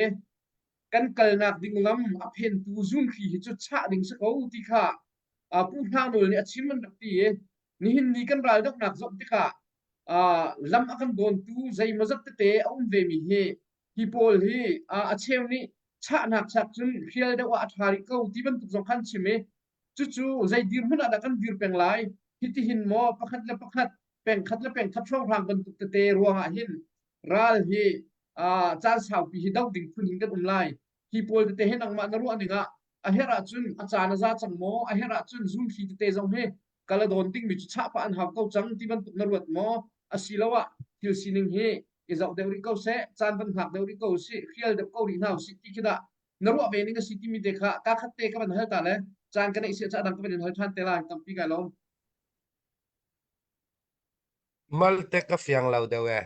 [SPEAKER 5] kan kalnak ding lam a phentu zunhri hi cu chah ding si ko ti kha Pu Hrang Nawl nih a chim an rak ti i nihin ni kan raldohnak zoh tikah lam a kan dawntu zeimawzat tete a um vemi hi hi pawl hi a cheu nih chahnak chak cun hrial deuh ah a ṭha rih ko ti bantuk zong khan chim i cucu zei dirhmun ah dah kan dir peng lai hitihin maw pakhat le pakhat pengkhat le pengkhat hrawnghrang bantuk tete ruangah hin ral hi caan saupi hi do ding phun hin kan um lai. Hi pawl tete hi nangmah na ruah ning ah a herh ahcun a caan a za cang maw? A herh ahcun zunhri tete zong hi kala dawn dingmi cu chah pah an hau ko cang ti bantuk na ruat maw? Asiloah thil sining hi i zoh deuh rih ko seh, caan van hngak deuh rih ko usih, hrial deuh ko rih hna usih ti khi dah na ruah ve ning a si timi te kha ka khat te ka van hal ta le caan ka neih sia ca dang ka van in hal ṭhan te lai. Tampi kai lawm.
[SPEAKER 6] Malte ka fiang lo deuh e.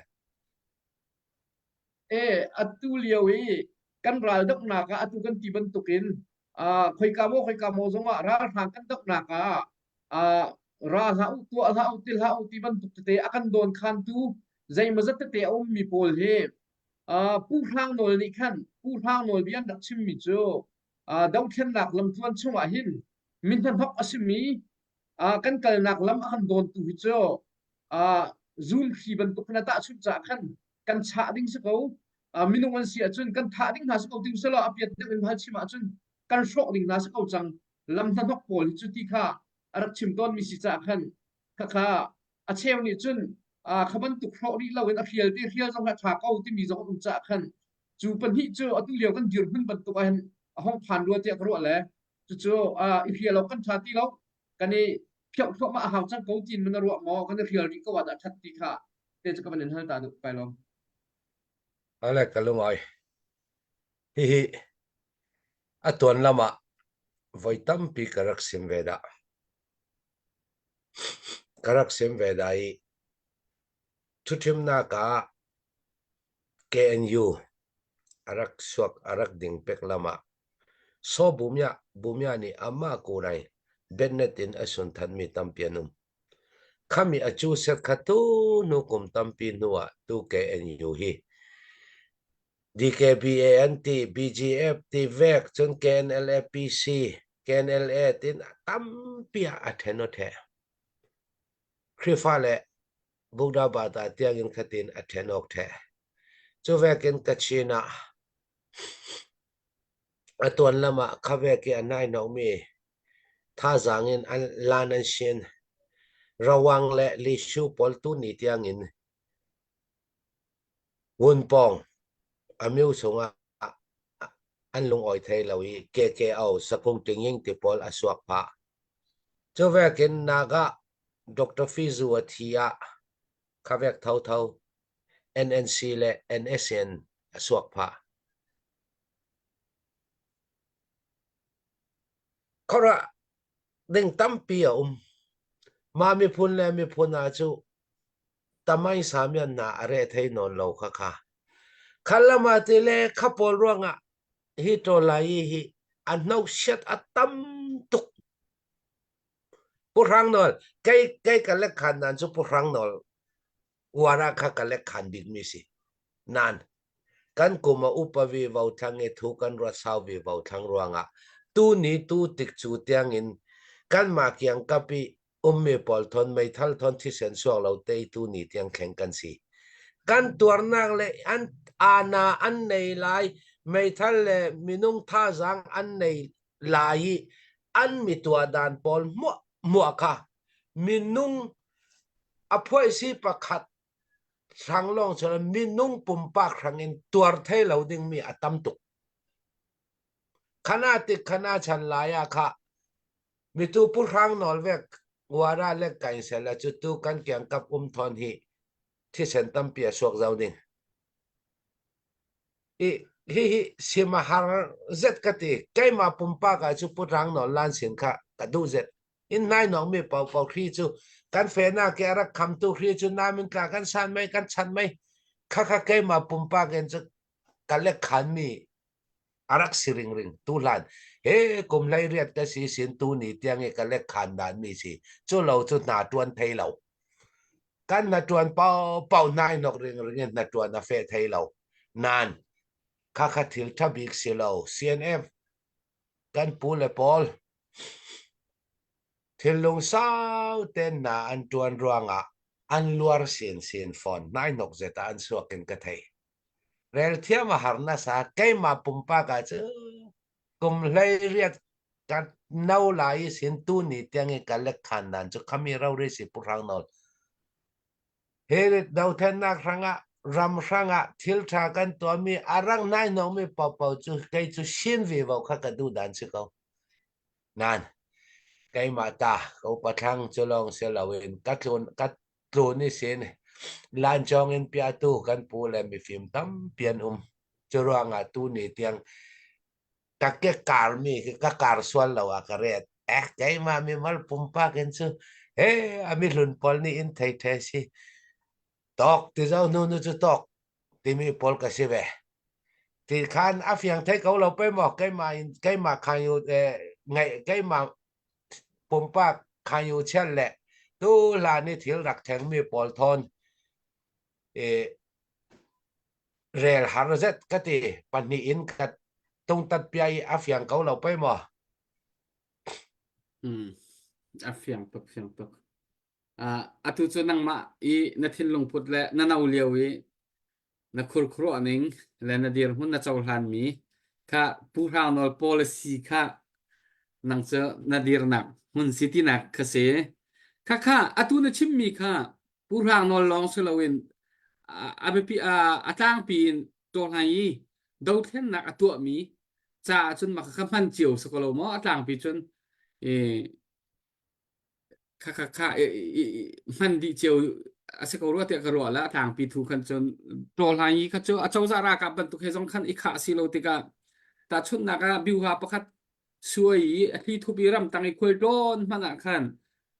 [SPEAKER 5] E atu lio i kan ral dohnak ah atu kan ti bantukin khoika maw khoika maw zongah ralhrang kan dohnak ah ra hlah u tuah hlah u ti hlah u ti bantuk tete a kan dawn khantu zeimawzat tete a ummi pawl hi Pu Hrang Nawl nih khan Pu Hrang Nawl bia an rak chimmi cu dothlennak lamtluan chungah hin mi hnahnok a simi kan kalnak lam a kan dawntu hi cu zunhri bantuk khan a tahchunh caah khan kan chah ding si ko. Minung an si ahcun kan thah ding hna si ko ti usalaw a piat deuh in hal chim ahcun kan hrawk ding hna si ko cang. Lam hnahnok pawl hi cu ti kha a rak chim tawnmi si caah khan khakha a cheu nih cun kha bantuk hrawh rih loin a hrial te hrial zong a ṭha ko timi zong an um caah khan cu pahnih cu atu lio kan dirhmun bantuk ah hin a hong phan rua tiah ka ruah le cucu i hrial awk kan ṭha ti lo kan i phiauh thluahmah a hau cang ko tiin man na ruah maw kan i hrial rih ko ah dah ṭhat ti kha te cu ka van in hal ta duh kai lawm.
[SPEAKER 6] Ale ka lungoi. Hihi a tuan lam ah voi tampi ka rak sim ve dah. Ka rak sim ve dah i thuthimnak ah KNU a rak suak a rak ding pek lam ah Saw Bumya Bumya nih amah kurai Bennett in a sun thanmi tampi an um. Khami a cu set kha tu hnu kum tampi hnu ah tu KNU hi DKBA an ti, BGF ti vek, cun KNLAPC, KNLA tin tampi ah a then o the. Khrihfa le Buddha bata tiangin khatin a then awk the. Cu vekin Kachin ah a tuan lam ah khavek i a nainomi thazaang in an lan an sin. Rawang le Lishu pawl tuni tiangin Vunpawng a myu chungah an lungawi thai lo i KKO Sakung Tinging ti pawl a suak phah. Cu vekin Naga Dr. Fizu a thi ah khavek thotho NNC le NSN a suak phah. Khuaruah ding tampi a um. Mah miphun le miphun ah cu tamai samian na a re thei nawn lo kha kha. Khalam ah ti le kha pawl ruangah hi tawlai hi a hnosiat a tam tuk. Pu Hrang Nawl, kei kei ka lek khan nan cu Pu Hrang Nawl uara kha ka lek khan bikmi si. Nain kan kum a upa vivo thlang i thu kan ruat sau vivo thlang ruangah tuni tu tik cu tiangin kanmah kiangkap i ummi pawl thon meithal thon thisen suak lo teitu ni tiang thleng kan si. Kan tuarnak le an ana an nei lai meithal le minung thazaang an nei lai i an mi tuah dan pawl hmuah hmuah kha minung a phuaisi pakhat hrang lawng cun minung pumpak hrang in tuar thei lo dingmi a tam tuk. Khana tik khana chan lai ah kha mitu pu hrang nawl vek wara le kain sela cu tu kan kiangkap um thon hi thisen tampi a suak zau ding. I hi hi sim a har zet ka ti keimah pumpak ah cu pu hrang nawl lan sin kha ka duh zet. In nai nong mi pau pau hri cu kan fenak ke a rak khamtu hri cu namin tla kan san mei kan chan mei kha kha keimah pumpak in cu ka lek khan mi a rak si ringring tu hlan he kum hlei riat ka si sin tu ni tiang i ka lek khan dan mi si cu lo cu hna tuan thei lo kan na tuan pau pau nai nok ring ring in na tuan a fe thei lo nan kha kha thil tha bik si lo CNF kan pu le pawl Thinlung sau tein hna an ṭuan ruangah an luar sinsin fawn. Hnainok zet ah an suak in ka thei. Relthiam a har nasa. Keimah pumpak ah cu kum 18 ka no lai i sin tuni tiang i ka lek khan dan cu khami rori si Pu Hrang Nawl. Hi dothlennak hrangah ram hrangah thil ṭha kan tuahmi a rang nainawngmi paohpaoh cu kei cu sin vivo kha ka duh dan si ko. Nain keimah ta ka upa thlang cu lawng si loin ka tlun ka tlun i sin lancawng in piahtu kan pu le mifim tampi an um. Cu ruangah tuni tiang ka ke karmi khi ka kar sual lo ah ka ret. Eh keimah mimal pumpak in cu he a mihlun pawl nih in thei the si. Tawk ti zo nu nu cu tawk timi pawl ka si ve. Ti khan a fiang thei ko lo pei maw keimah in keimah khan yu eh, ngai keimah pumpak khan yu chial le tu hlan i thil rak thengmi pawl thawn eh, rel har zet ka ti pahnih in ka tungtat pia i a fiang ko lo pei maw
[SPEAKER 2] Hmm. A fiang tuk fiang tuk. Uh, atu cu nangmah i na thinlung put le na no lio i na khurkhuruah ning le na dirhmun na cohlanmi kha Pu Hrang Nawl policy kha nang cu na dirnak hmun si tinak kha si. Kha kha atu na chimmi kha Pu Hrang Nawl lawng si loin a biapi a tlangpi in tawhlai i dothlennak a tuahmi caah cun mah kha hman cio si ko lo maw a tlangpi cun i kha kha kha hman dih cio a si ko rua tiah ka ruah la a tlangpi thu khan cun tawhlai i kha cu a cozah ralkap bantuk he zong khan i khah si lo tikah tahchunhnak ah biuha pakhat suai i a thli thup i ramtang i khualtlawn hmanh ah khan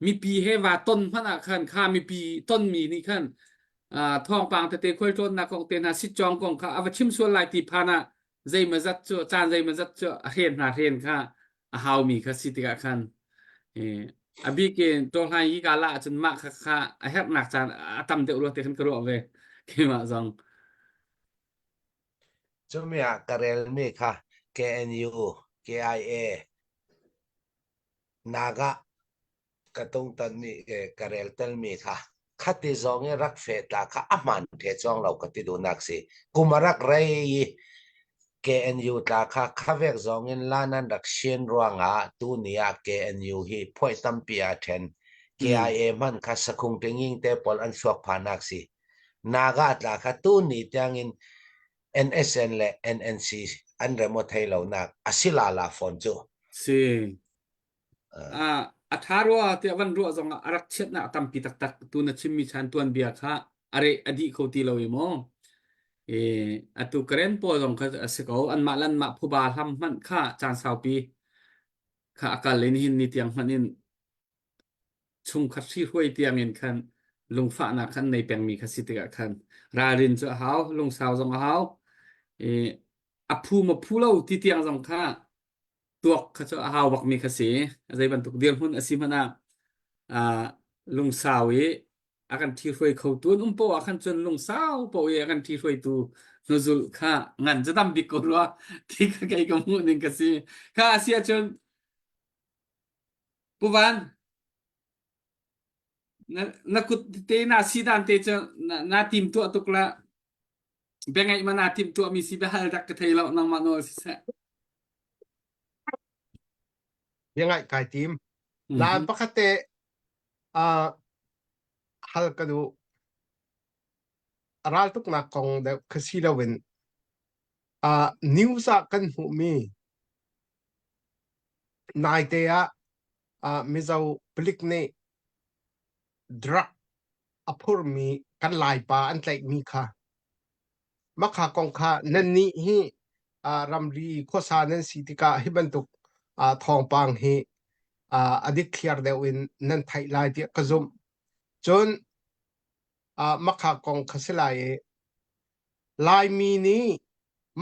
[SPEAKER 2] mipi he va ton hmanh ah khan kha mipi tonmi nih khan thawngpang tete khualtlawnnak kong te hna sitcawng kong kha a va chim sual lai ti phan ah zeimazat cu caan zeimazat cu a hren hna hren kha a haumi kha si tikah khan a bik in tawhlai hi ka la ahcun mah kha kha a herhnak caan a tam deuh rua te khan ka ruah ve keimah zong
[SPEAKER 6] Cumi ah ka relmi kha KNU, KIA, Naga ka tungtanmi ka rel telmi kha khati zong i rak feh ta kha a hmaan the chuang lo ka ti duhnak si. Kum a rak rei i KNU tla kha khavek zong in lan an rak sin ruangah tuni ah KNU hi phuai tampi aa ṭhen. KIA hmanh kha sakhung tinging te pawl an suak phanak si. Naga tla kha tuni tiangin NSN le NNC an rem aw thei lonak a si lala fawn cu.
[SPEAKER 2] Si. Uh, a tha rua tiah van ruah zong ah a rak chiatnak a tampi taktak tu na chimmi chan tuanbia kha a re a dih kho ti lo i maw e atu karen pawl zong kha a si ko anmah lan mah phuba hlam hmanh kha caan saupi kha a kal in hin ni tiang hmanh in chungkhat hrihruai tiangin khan lungfahnak khan nei pengmi kha si tikah khan ralrin cu a hau lungsau zong a hau i a phu ma phu lo ti tiang zong kha tuak kha cu a hau bakmi kha si zei bantuk dirhmun a si hmanh ah lungsau i. A kan ṭhihruai khotu an um poah ah khan cun lungsau poah i a kan ṭhihruaitu hnuzulh kha ngan cu tam bik ko rua ti kha kei ka hmuh ning ka si. Kha a si ahcun Pu Van, na, na kut te na si dan te cu na, na tim tuah tuk la biangaih ma na tim tuah mi si biahal dak ka thei lo nangmah nawl siseh.
[SPEAKER 3] Biangaih kai tim. Laan pakhat te uh, hal ka duh. Raltuknak kong deuh kha si loin uh, news ah kan hmuhmi naite ah uh, Mizo palik nih drug a phurmi kan Laipa an tlaihmi kha Makha kong kha nannih hi ramri khuasa nan si tikah hi bantuk thawngpang hi a dikthliar deuh in nan theih lai tiah ka zumh. Cun makha kong kha si lai i Laimi nih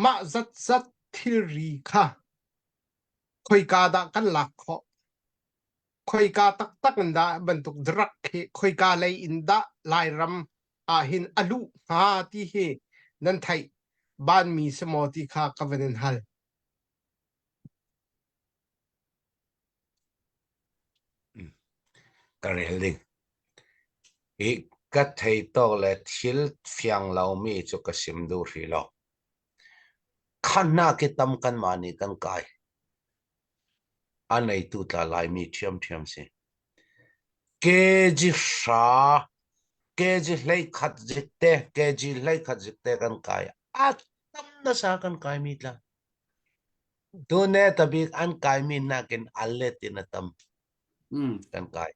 [SPEAKER 3] mah zatzat thilri kha khoika dah kan lak khawh? Khoika taktak in dah bantuk drug hi khoika lei in dah Lairam ah hin a luh hnga ti hi nan theih banmi si maw ti kha ka van in hal.
[SPEAKER 6] Ka rel ding. Hi ka thei tawk le thil fiang lomi cu ka sim duh hrih lo. Khannak hi tam kanmah nih kan kai. A neitu tla Laimi ṭhiamṭhiam si. Kg hra, kg 11 zik te, kg 11 zik te kan kai. A tam nasa kan kaimi tla. Tune tabik an kaimi nakin a let in a tam. Kan kai.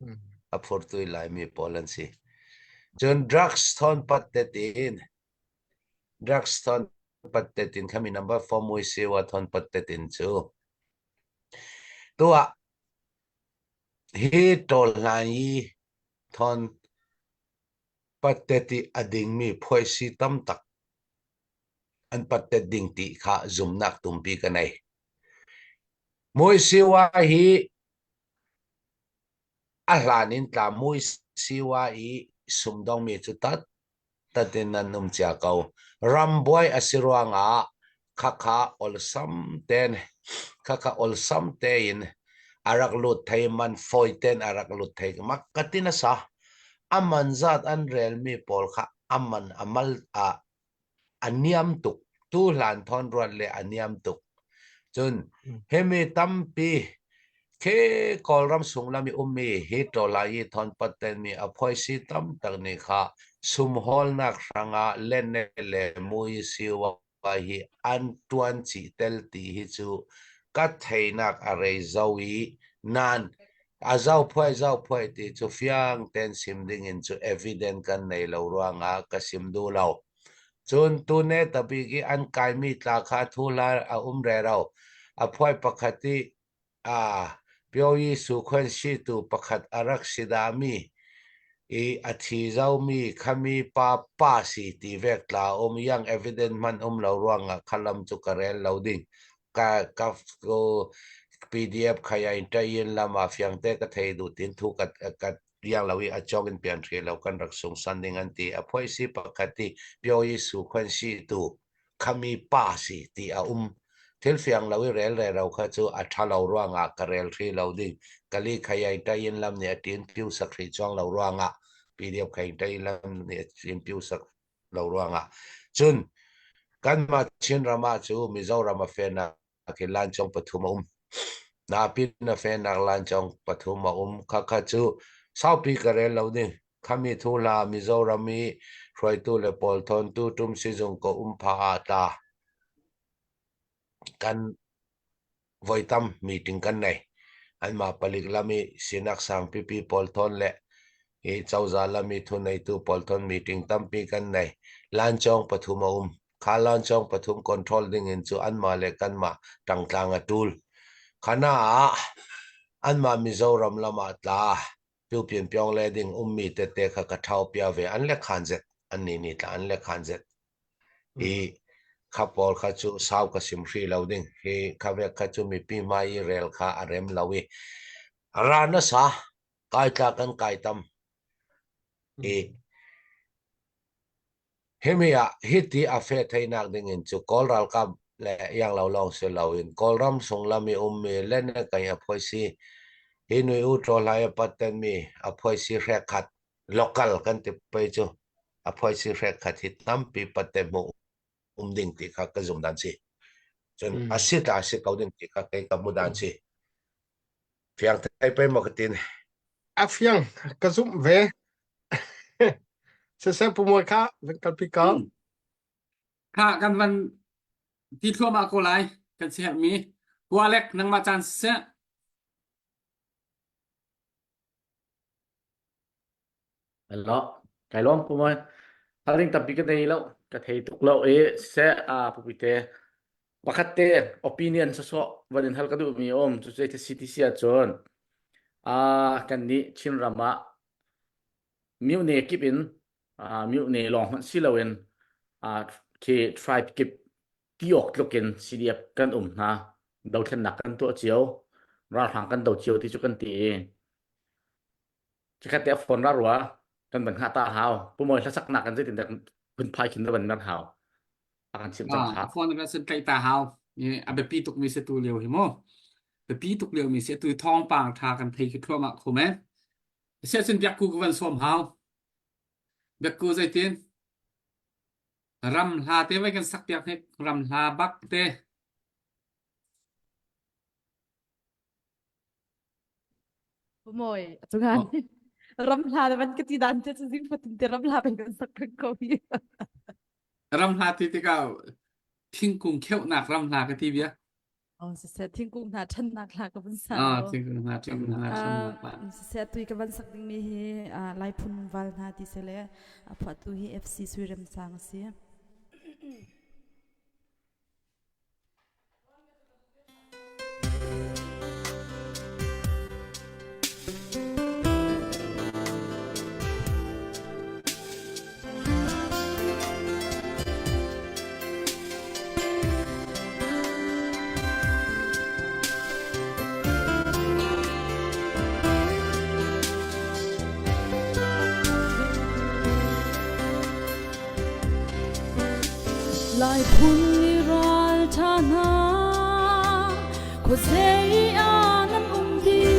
[SPEAKER 6] A phurtu Laimi pawl an si. Cun drugs thon pat te tin drugs thon pat te tin khami number 4 mui siwa thon pat te tin cu tuah Hi ṭawl-hlan i thawn pattet i a dingmi phuaisi tamtak an pattet ding ti kha zumnak tumpi ka nei. Muisiwa hi a hlan in tla muisiwa i sumdongmi cu tat tatin nan um cia ko. Rambuai a si ruangah khakha olsam ten khakha olsam tein a rak lut thei man fawi ten a rak lut thei mak ka ti nasa. A man zat an relmi pawl kha a man a mal a a niam tuk. Tu hlan thawn ruat le a niam tuk. Cun himi tampi khi Kawlram sung lam i ummi hi ṭawlai i thawnpat tenmi a phuaisi tam tak nih kha sumhawlnak hrangah lenne le mui siwa hi an ṭuan chih tel ti hi cu ka theinak a rei zo i nan a zo phuai zo phuai ti cu fiang ten sim ding in cu evidence kan nei lo ruangah ka sim duh lo. Cun tune tabik i an kaimi tla kha thu hla a um rero. A phuai pakhat i a Pyoyi sukhuan-situ pakhat a rak si dahmi i a thi zomi khami pa pa si ti vek tla um yang evidence hmanh um lo ruangah khalam cu ka rel lo ding. Ka ka ko PDF khaya in ṭayin lam ah fiangte ka thei duh tin thu ka ka riang lo i a cawk in pian hri lo kan rak sungsan ding an ti. A phuaisi pakhat i Pyoyi sukhuan-si tu khami pa si ti a um. Thil fiang lo i rel rero kha cu a ṭha lo ruangah ka rel hri lo ding. Kali khayai ṭayin lam nih a ṭin piu sak hri chuang lo ruangah PDF khai ṭayin lam nih a ṭin piu sak lo ruangah. Cun kanmah Chinram ah cu Mizoram a fenak khi lancawng pathum a um. Napin a fenak lancawng pathum a um. Khakha cu saupi ka rel lo ding. Khami thu hla Mizoram i hruaitu le pawl thawntu tum sizung ko um pha ah tla. Kan voi tam meeting kan nei. Anmah palik lam i sinak sang pipi pawl thawn le i cozah lam i thuneitu pawl thawn meeting tampi kan nei. Lancawng pathum a um. Kha lancawng pathum control ding in cu anmah le kanmah ṭangtlang a ṭul. Khana ah anmah Mizoram lam ah tla Piupin pyong le ding ummi tete kha ka ṭhau pia ve an le khan zet an nih nih tla an le khan zet i kha pawl kha cu sau ka sim hri lo ding hi kha vek kha cu mipi hmai i rel kha a rem lo i ra nasa kai tla kan kai tam i. Himi ah hiti a feh theinak ding in cu Kawl ralkap le ianglo lawng si loin Kawlram sunglam i ummi Lenekei a phuaisi hi nui u tlaw hlai a patten mi a phuaisi hrekhat local kan ti pei cu a phuaisi hrekhat hi tampi patte hmuh um ding ti kha ka zum dan si. Cun a si ta si ko ding ti kha kei ka hmu dan si. Fiang thei pei maw ka tin.
[SPEAKER 3] A fiang ka zumh ve. Siseh Pu Mawi kha van kalpi ko.
[SPEAKER 2] Kha kan van ti thluahmah ko lai kan si herhmi. Kualek nangmah caan siseh.
[SPEAKER 7] Lo, kai lawm Pu Mawi. Haring tampi ka nei lo, ka thei tuk lo i siseh a pupi te pakhat te opinion sawsawh van in hal ka duhmi a um cu cu CTC ahcun a kan nih Chinram ah myohne kip in myohne lawng hmanh si loin khi tribe kip ti awk tluk in CDF kan um hna dothlennak kan tuah cio ralhrang kan do cio ti cu kan ti i Cikhat te a phone ra rua kan van hngah ta hau pumawi hlasaknak kan zeitin dah phunphai khin na van mer hau a kan chimh cang
[SPEAKER 2] Ah,
[SPEAKER 7] kha
[SPEAKER 2] a phone kan sin tlaih ta hau. A biapi tuk mi si tu lio hi mu. Biapi tuk lio mi si tu thawngpang tha kan thei khi thluahmah khum e. Sia cun biakku ka van sawm hau. Biakku zeitin ram hla te vai kan sak piak hnik ram hla bak te.
[SPEAKER 4] Mawi cungan ram hla na van ka ti dan te cu zing fatin te ram hla peng kan sak peng ko hi.
[SPEAKER 2] Ram hla ti tikah thingkung kheuhnak ram hla ka ti bia.
[SPEAKER 4] Oh siseh thingkung hna ṭhannak hla ka van sa.
[SPEAKER 2] Ah thingkung hna thingkung hna ṭhannak hla.
[SPEAKER 8] Siseh tui ka van sak dingmi hi Lai phun val hna ti se le a phuahtu hi FC Suirem Sang a si. Lai phun i ral ṭha hna khuazei ah nan um dih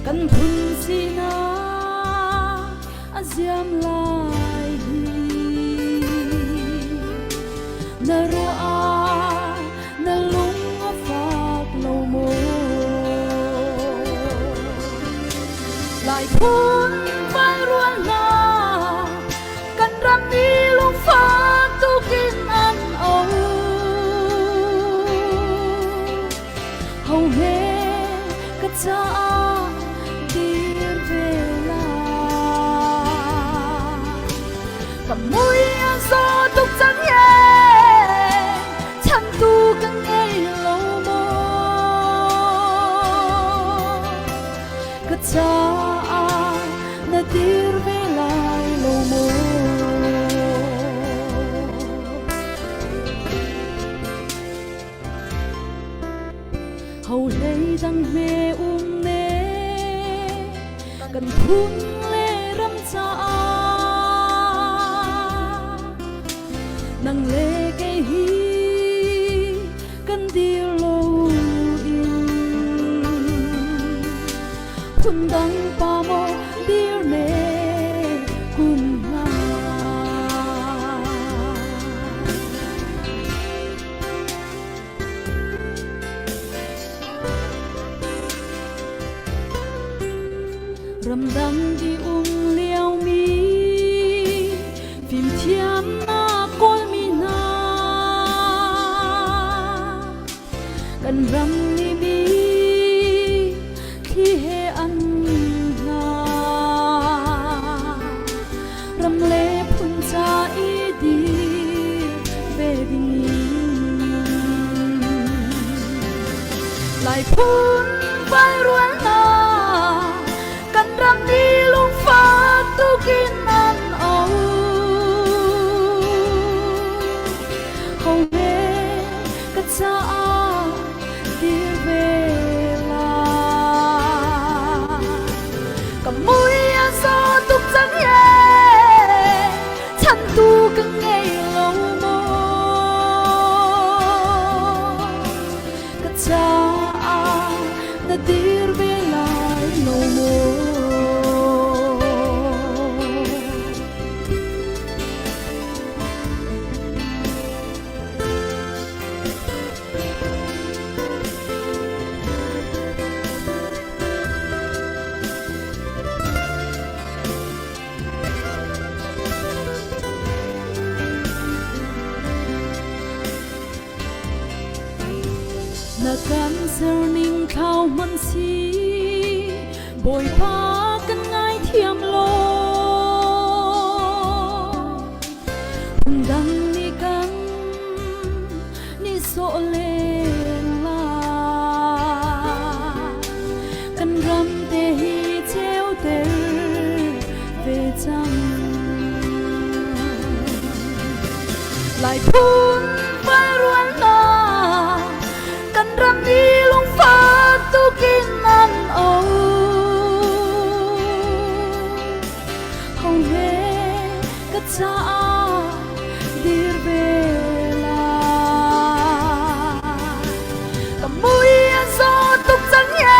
[SPEAKER 8] kan phun sinak a ziam lai hi na ruah ah na lung a fak lo maw Lai phun vai rual hna kan ram mi lungfak tukin an o ho he ka caah dir ve la ka mui an zo tuk cang ye chantu kan ngei lo maw Ka caah na dir ve lai lo maw? Ho hlei dang hme um ne kan phun le ram caah nang le kei hi kan dir lo in phundang pa maw dir ne kun hnga ramdang i um lio mi fimthiamnak kawlmi hna kan ram nih mi thli he an hna ram le phun ca i dir ve ding Lai phun vai rual hna kan ram nih lungfak tukin an au ho he ka caah dir ve la ka mui a zaw tuk cang ye. Bawipa kan ngaithiam law phundang nih kan nihsawh len lai. Kan ram te hi ceuter ve cang. Lai phun fal rual hna kan ram ni lungfak tukin an o. Ho he ka caah dir ve lai. Ka mui a zaw tuk cang ye,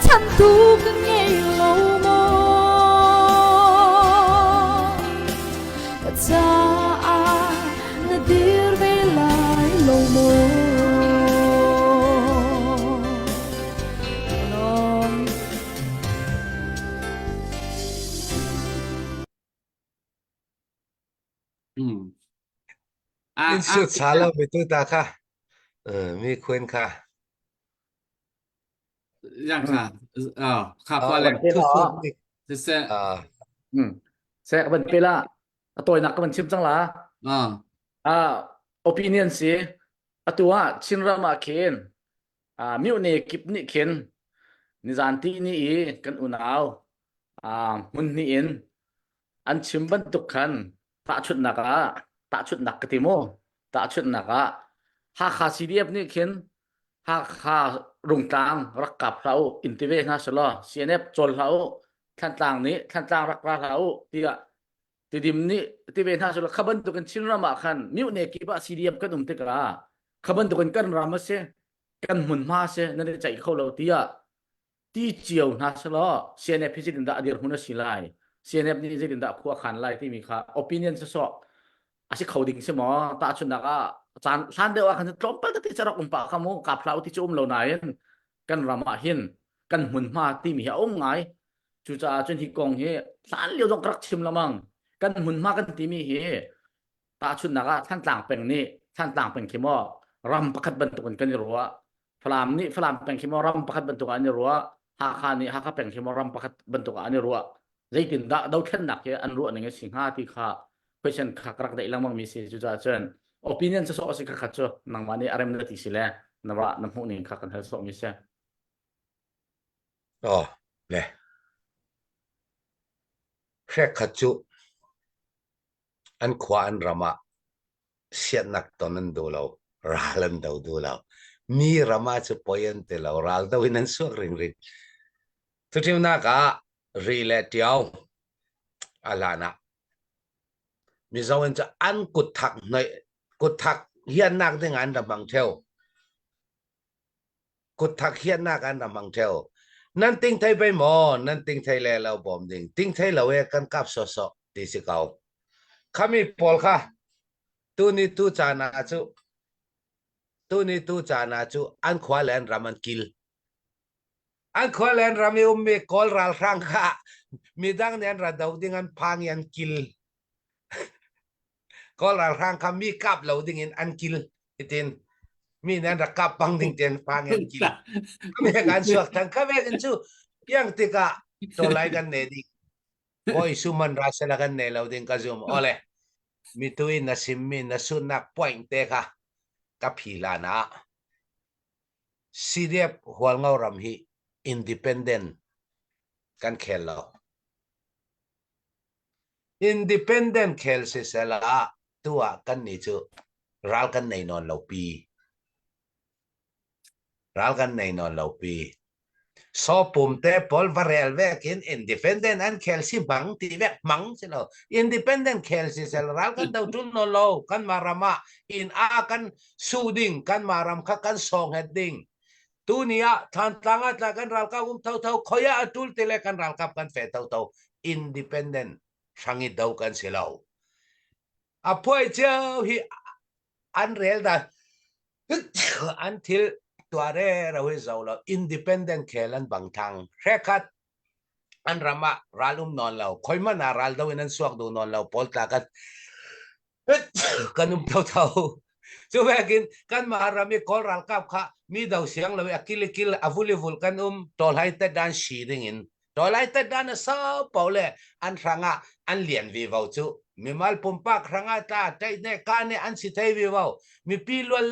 [SPEAKER 8] chan tu ka ngei lo maw? Ka caah na dir ve lai lo maw? Lawm.
[SPEAKER 6] In sut sa lo mi tu ta kha mi khuen kha
[SPEAKER 2] Yang kha kha pa le se
[SPEAKER 7] se ka ban pe la a tawinak ka van chim cang la ah opinion si atu ah Chinram ah khin mihne kip nih khin nizan ti ni i kan unau hmun hnih in an chim bantuk khan tahchunhnak ah tahchunhnak ka ti mu tahchunhnak ah Hakha CDF nih khin Hakha Rungtlang rak kap hlah u in ti ve hna selaw CNF cawl hlah u Thlantlang nih Thlantlang rak ra hlah u tiah Tidim nih ti ve hna selaw kha bantukin Chinram ah khan mihne kip ah CDF kan um tikah kha bantukin kan ram a si kan hmunhma a si nan i ceih kho lo tiah ti cio hna selaw CNF hi zeitindah a dirhmun a si lai CNF nih zeitindah khua khan lai timi kha opinion sawsawh a si kho ding si maw tahchunhnak ah caan hlan deuh ah khan tlawmpal tete cu rak um pah kha mu kap hlah u ti cu um lo nain kan ram ah hin kan hmunhma timi hi a um ngai cucaah cun hi kong hi hlan lio zong ka rak chim lengmang kan hmunhma kan timi hi tahchunhnak ah Thantlang peng nih Thantlang peng khi maw ram pakhat bantukin kan i ruah Falam nih Falam peng khi maw ram pakhat bantuk ah an i ruah Hakha nih Hakha peng khi maw ram pakhat bantuk ah an i ruah zeitindah dothlennak hi an ruah ning a si hnga ti kha question kha ka rak deih lengmang mi si cucaah cun opinion sawsawh a si kha khat cu nangmah nih a rem na ti si le na ra na hmuh ning kha kan hal sawh mi si.
[SPEAKER 6] Oh, le. Hrek khat cu an khua an ram ah siatnak ton an duh lo, ral an do duh lo. Mi ram ah cu poi an ti lo, ral do in an suak ringring. Cuṭiunak ah ri le ṭio a hlan ah Mizo in cu an kutthak hnoih kutthak hiannak ding an ra hmang ṭheo. Kutthak hiannak an ra hmang ṭheo. Nan ting thei pei maw? Nan ting thei le lo bawm ding. Ting thei lo e kan kap sawsawh ti si ko. Khami pawl kha tuni tu caan ah cu tuni tu caan ah cu an khua le an ram an kil. An khua le an ram i ummi Kawl ralhrang kha midang nih an ra do ding an phang i an kil. Kawl ralhrang kha mi kap lo ding in an kil itin mi nih an rak kap bang ding ten phang in an kil. Kame kan suak than kame in cu piang tikah tolai kan ne ding. Bawi suman ra sela kan ne lo ding ka zum. Ole mi tu in na simmi na sunnak point te kha ka phi lan ah CDF Hualngo ram hi independent kan khel lo. Independent khel sisela tu ah kan nih cu ral kan nei nawn lo pi. Ral kan nei nawn lo pi. So pum te pawl va rel vek in independent an khel si bang ti vek mang si lo. Independent khel si sel ral kan do tul no lo kan ma ram ah in a kan su ding kan ma ram kha kan song het ding. Tu ni ah Thantlang ah tla kan ralkap um tho tho khoya atul tile kan ralkap kan fe tho tho independent hrangi do kan si lo. A phuai cio hi an rel da an thil tuah re ro hi zo lo independent khel an bang thang hrekhat an ram ah ral um nawn lo khoi man ah ral do in an suak du nawn lo pawl tla kan kan um tho tho. Cu vekin kanmah ram i Kawl ralkap kha mi do siang lo i a kil i kil a vul i vul kan um tawlhai tet dan si ding in tawlhai tet dan a sau po le an hrangah an lian vivo cu mimal pumpak hrangah tla ṭaih ne ka ne an si thei vivo mipi lual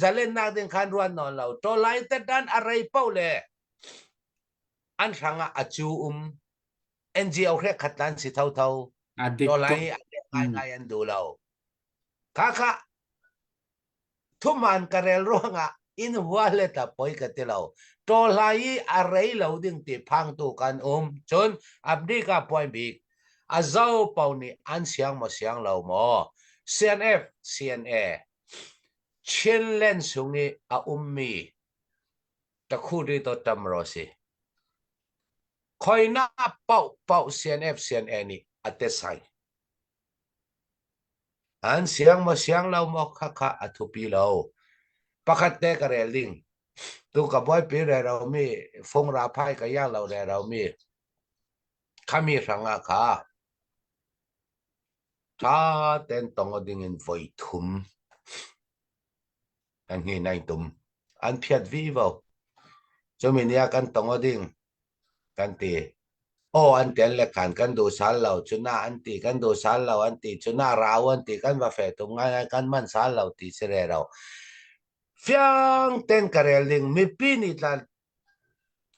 [SPEAKER 6] zalennak ding khan ruan nawn lo tawlhai tet dan a rei po le an hrangah a cu um NGO hrek khat lan si tho tho
[SPEAKER 2] A dik tuk.
[SPEAKER 6] tawlai a ngai ngai an du lo Khakha thuman ka rel ruangah in hua le ta poi ka ti lo. Ṭawhlai i a rei lo ding ti phangtu kan um. Cun Abdika point bik a zo pau nih an siang maw siang lo maw? CNF, CNA, Chinland sung i a ummi Takhuri to tamro si. Khoina pau pau CNF, CNA nih a te sai. An siang maw siang lo maw khakha a thupi lo. Pakhat te ka rel ding. Tu ka buaipi reromi fungra phai ka iang lo reromi khami hrangah kha ṭha ten tong ding in voi thum an hni nai tum. An phiat vivo. Cumi ni ah kan tong ding. Kan ti. Aw an tel le khan kan duh sal lo cu na an ti kan duh sal lo an ti cu na rau an ti kan va fe tum ngaingai kan man sal lo ti si re lo. Fiang ten ka rel ding mipi nih tla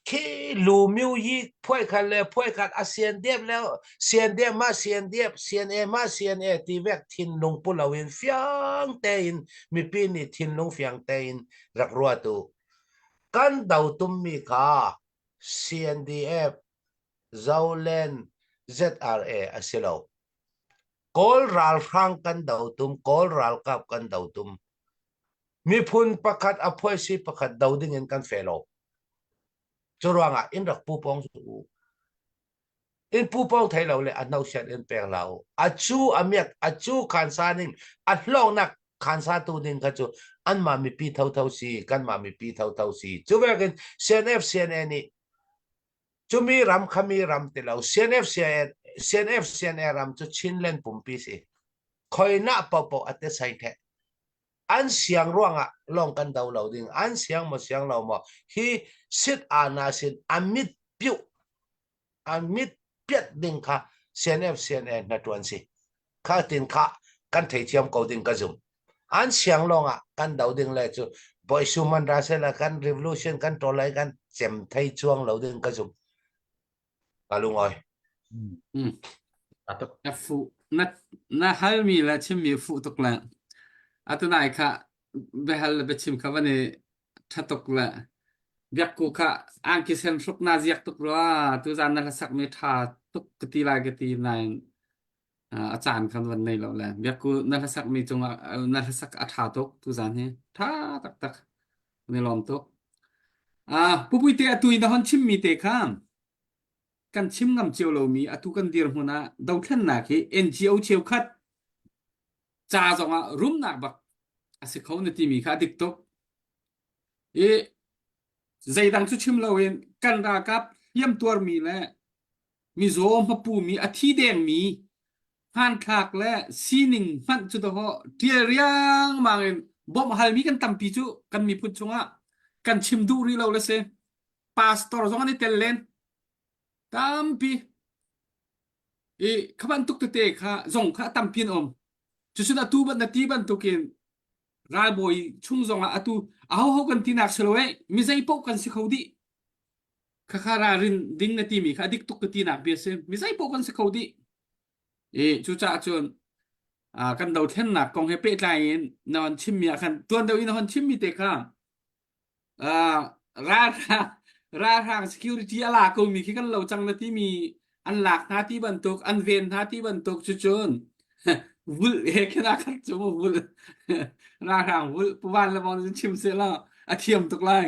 [SPEAKER 6] khi lu miu yi phuai khat le phuai khat a sian dep le sian dep ma sian dep sian e ma sian e ti vek thinlung pu lo in fiang tein mipi nih thinlung fiang tein rak rua tu kan do tummi kha CNDF, Zoland, ZRA a si lo. Kawl ralhrang kan do tum, Kawl ralkap kan do tum. Miphun pakhat a phuaisi pakhat do ding in kan fe lo. Cu ruangah in rak pu pong u. In pu pong thei lo le a no sian in peng la u. A cu a miak, a cu khansa ning, a hlawknak khansa tu ding kha cu anmah mipi thotho si kanmah mipi thotho si cu vekin CNF CNA nih cumi ram khami ram ti lo CNF CNF CNA ram cu Chinland pumpi si khoina popo ate sai the an siang ruangah long kan do lo ding an siang mo siang lo mo hi sit ana sin amit piu an mit piat ding kha CNF CNA na tuan si kha tin kha kan theithiam ko ding ka zum an siang lawng ah kan do ding le cu boy suman ra se la kan revolution kan to lai kan cem thei chuang lo ding ka zum ka lungoi
[SPEAKER 2] Mm. Na fu na na halmi le chimmi fu tuk le atunai kha behal le bechim kha van i Ṭha tuk le biakku kha angki sen hruk naa ziak tuk rua. Tuzaan na hlasakmi ṭha tuk ka ti lai ka ti nain a caan khan van nei lo le. Biakku na hlasakmi cungah na hlasak a ṭha tuk tuzaan hi. Ṭha taktak. Kan i lawm tuk. Ah, Pupuite atu i na hon chimmi te kha kan chim ngam cio lomi atu kan dirhmun ah dothlennak hi NGO cheukhat ca zongah rumnak bak a si kho na timi kha a dik tuk. I zeidang cu chim loin kan ralkap hliamtuarmi le mizaw hmapumi a thi dengmi hmanthlak le sining hmanh cu dawh ṭial riangmang in bawmh halmi kan tampi cu kan miphun chungah kan chim duh rih lo le si. Pastor zong an i tel len. Tampi. I kha bantuk tete kha zong kha a tampi an um. Cucun atu ban na ti bantukin ralbawi chung zongah atu ahoho kan tinak si lo eh mi zei paoh kan si kho dih. Khakha ralrin ding na timi kha a dik tuk ka tinak bia si. Mi zei paoh kan si kho dih. I cucaah cun kan dothlennak kong he pehtlai in na hon chimmi ah khan tuan deuh in na hon chimmi te kha ralhrang ralhrang security a la komi khi kan lo cang na timi an lak hna ti bantuk an ven hna ti bantuk cucun vulh he khin a khat cu mu vulh ralhrang vulh puvan le bong cun chim seh law a thiam tuk lai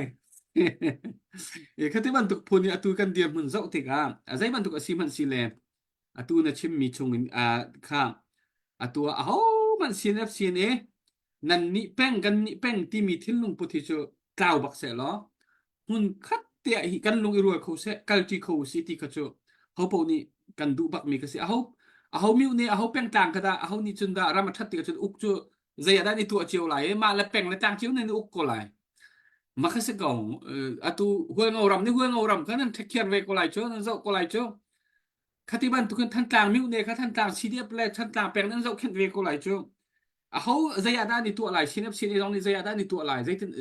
[SPEAKER 2] e khati bantuk phun i atu kan dirhmun zoh tikah a zei bantuk a si hmanh si le atu na chimmi chung in kha atu ah ahohmanh CNF CNA nan nih peng kan nih peng timi thinlung put hi cu tlau bak seh law hmun khat te ah hi kan lung i rual kho seh kalṭi kho si ti kha cu hopo nih kan duh bak mi ka si aho aho miu nih aho pengtlang kha dah aho nih cun dah ram a ṭhat ti cun uk cu. Zei ah dah ni tuah cio lai i mah le peng le tlang cio nan i uk ko lai. Mah kha si ko. Atu Hualngo ram nih Hualngo ram kha nan ṭhekhiar ve ko lai cu, nan zoh ko lai cu. Khati bantukin Thantlang mihne kha Thantlang CDF le Thantlang peng nan zohkhenh ve ko lai cu. Aho zei ah dah ni tuah lai? CNF CNA zong nih zei ah dah ni tuah lai? Zeitin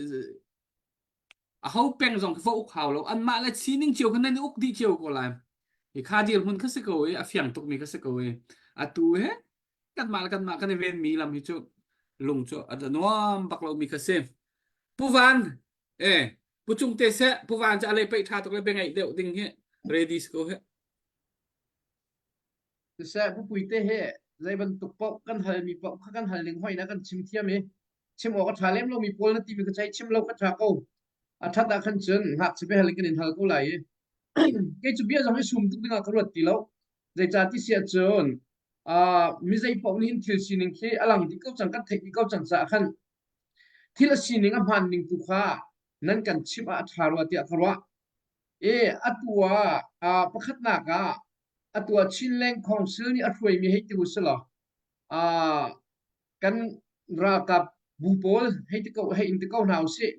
[SPEAKER 2] aho peng zong va uk hau lo anmah le sining cio kha nan i uk dih cio ko lai hi kha dirhmun kha si ko i a fiang tukmi kha si ko i atu he kanmah le kanmah kan i venmi lam hi cu lung cu a nuam bak lomi kha si Pu Van eh Pu Cung te seh Pu Van cu a lei peih tha tuk le bia ngaih deuh ding hi ready si ko he
[SPEAKER 5] Siseh Pu Puite he zei bantuk paoh kan halmi paoh kha kan hal ning hoi na kan chim thiam i chim awk a ṭha lem lomi pawl na timi ka chei chim lo ka ṭha ko. A ṭhat ah khan cun ngakchia biahal in kan in hal ko lai i kei cu bia zong i sum tuk dingah ka ruat ti lo. Zeicah ti si ahcun uh, mi zei paoh nih hin thil sining khi a lang dih ko cang kan theih dih ko cang caah khan thil a sining a hmaan ning tu kha nan kan chimh ah a ṭha rua tiah ka ruah. E atu ah uh, pakhatnak ah atu ah Chinland Council nih a hruaimi hei ti u si law uh, kan ralkap bu pawl hei ti ko hei in ti ko hna usih.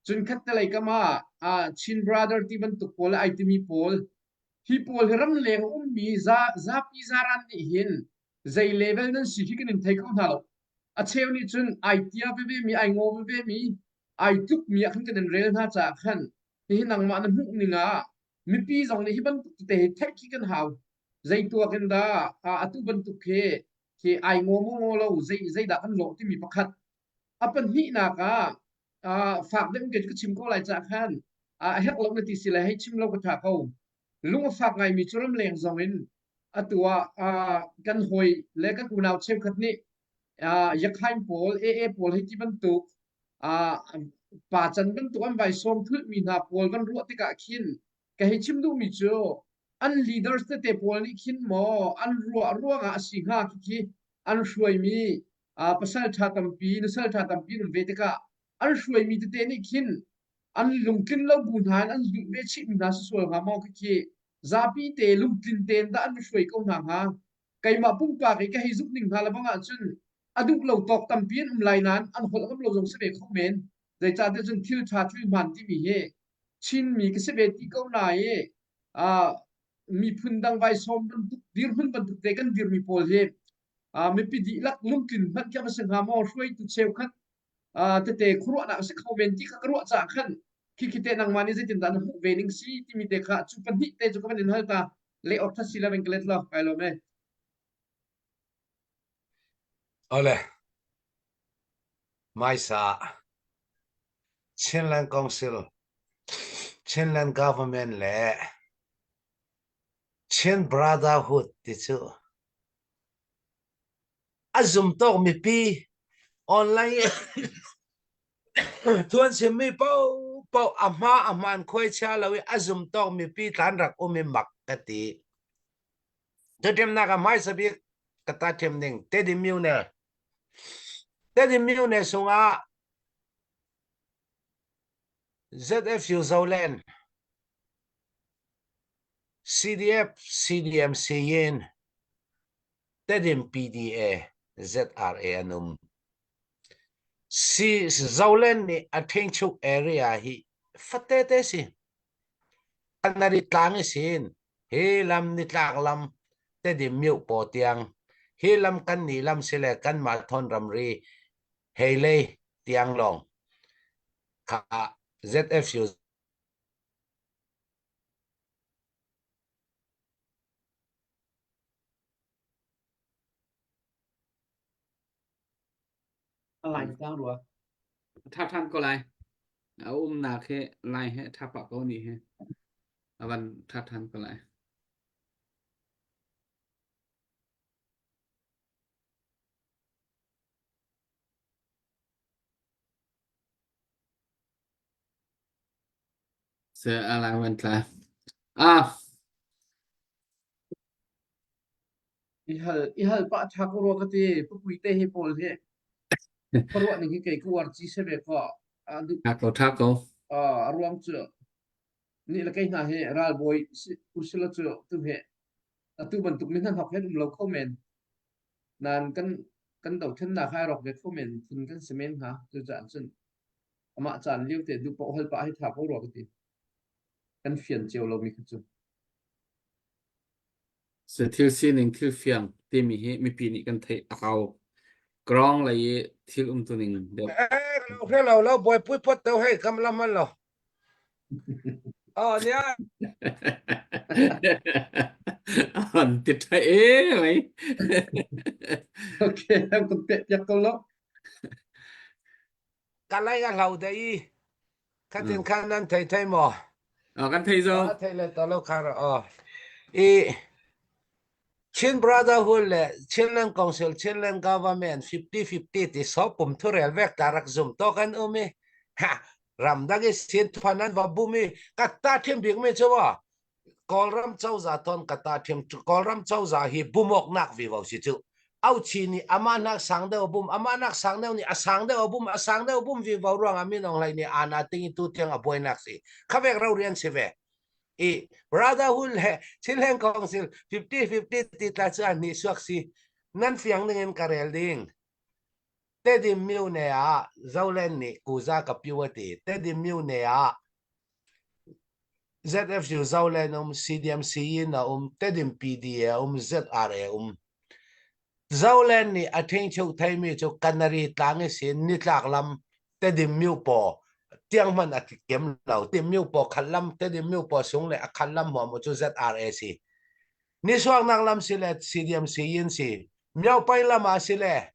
[SPEAKER 5] Cun khattelei kam ah uh, Chin Brother ti bantuk pawl le ai timi pawl hi pawl hi ramleng ummi za zapi zaran nih hin zei level nan si khi kan in thei kho hna lo. A cheu nih cun ai tia veve mi ai ngaw veve mi ai tluk mi ah khan kan in rel hna caah khan hihi nangmah na hmuh ning ah mipi zong nih hi bantuk tete hi theih khi kan hau. Zei tuak in dah atu bantuk khi khi ai ngaw maw ngaw lo zei zeidah kan lawh timi pakhat a pahnihnak ah uh, fak deuh in ka chim ko lai cah khan uh, herh lo na ti si le hei chim lo ka tha ko lung a fak ngaimi cu ramleng zong in atu ah uh, kan hawi le kan unau cheukhat nih uh, Yakhain pawl AA pawl hei ti bantuk uh, pa can bantuk an vai sawm thulh mi hna pawl van ruah tikah khin ka hei chim duhmi cu an leaders tete pawl nih khin maw an ruah ruangah a si hnga khi an hruaimi pasal ṭha tampi nusal ṭha tampi an um ve tikah an hruaimi tete nih khin an lungtlin lo bu hna in an zulh ve chihmi hna si sual hnga maw khi zapi te lungtlin tein dah an va hruai ko hna hnga keimah pumpak i ka hei zumh ning hna le bang ahcun a duh lo tawk tampi an um lai nain an holh ngam lo zong si ve kho men zeicahtiah cun thil ṭha thil hmaan timi hi Chinmi ka si ve ti ko na i uh, miphun dang vai sawm bantuk dirhmun bantuk te kan dirmi pawl hi uh, mipi dihlak lungtlin hmanh khi a va si hnga maw hruaitu cheukhat uh, tete khuaruahnak a si kho men ti kha ka ruah caah khan khi khi te nangmah nih zeitindah na hmuh ve ning si timi te kha cu pahnih te cu ka van in hal ta leh awk tha si lo in ka let lo kai lawm e
[SPEAKER 6] Ole Maisa Chinland Council Chinland Government le Chin Brotherhood ti cu a zum tawk mipi online thuan chimmi paohpaoh a hma a hmaan khuai chia lo i a zum tawk mipi tlan rak um i mak ka ti. Tuṭemnak ah hmaisa bik ka ta ṭhem ding Tedim Myone. Tedim Myone sungah ZFU Zoland, CDF, CDMC in Tedim PDA, ZRA an um. Si Zoland nih a ṭhingchuk area hi fatete si. Kanari tlang i sin hi lam nitlak lam Tedim mioh paw tiang hi lam kan ni lam si le kanmah thawn ramri hei lei tiang lawng kha ZFU
[SPEAKER 5] A lai tlang rua.
[SPEAKER 2] Tha than ko lai. A umnak hi lai he tha pah ko ni he. A van tha than ko lai. Se a lai van tla. Ah,
[SPEAKER 5] I hal i hal pah tha ko rua ka ti pupui te hi pawl hi khuaruah ning hi kei ka uar ci se ve ko a duh
[SPEAKER 2] tha ko tha ko.
[SPEAKER 5] a ruang cu ni le kei hna hi ralbawi usila cu tu he atu bantuk mi hna hnok hen um lo kho men nan kan. kan dothlennak hi ai rawk ve kho men phun kan si men hnga. Cucaah cun amah caan lio te duh paoh hal pah hi tha ko rua ka ti. Kan fian cio lomi kha cu.
[SPEAKER 2] Se thil sining thil fiang timi hi mipi nih kan theih a hau. Ground lei i thil umtuning deuh.
[SPEAKER 6] Eh, lo hre lo lo bawi pui pot to hei kam lam man lo. Oh nia.
[SPEAKER 2] An ti tha e mai.
[SPEAKER 5] Okay, kan pe piak ko lo.
[SPEAKER 6] Kalay a hlau dei i khatin khan nan thei thei maw?
[SPEAKER 2] Ah, kan thei zo.
[SPEAKER 6] Ah, thei le to lo khar oh. I Chin Brotherhood le Chinland Council, Chinland Government 50-50 ti so pum thu rel vek ta rak zum to kan um i ha ramdang i sin thuan an va bum i ka ta thim bik mi chu wa Kawlram cozah ton ka ta ṭhiam Kawlram cozah hi bumawknak vivo si cu. Auchi nih amah nak sang deuh a bum, amah nak sang deuh nih a sang deuh a bum, a sang deuh a bum vivo ruangah Min Aung Hlaing nih ana ting i tu tiang a buainak si. Khavek ro rian si ve. I brotherhood le Chinland Council 50-50 ti tla cu an nih suak si. Nan fiang ning in ka rel ding. Tedim myu ne ah Zoland nih kuza ka piu a ti. Tedim myu ne ah ZFU Zoland um, CDMC in a um, Tedim PDA a um, ZRA um. Zoland nih a ṭhingchuk theimi cu Canary tlang i sin nitlak lam Tedim myu paw tiang hmanh a kem lo. Tedim myu paw khat lam, Tedim myu paw sung le a khat lam huam cu ZRA si. Nisuaknak lam si le CDMC in si. Myopai lam ah si le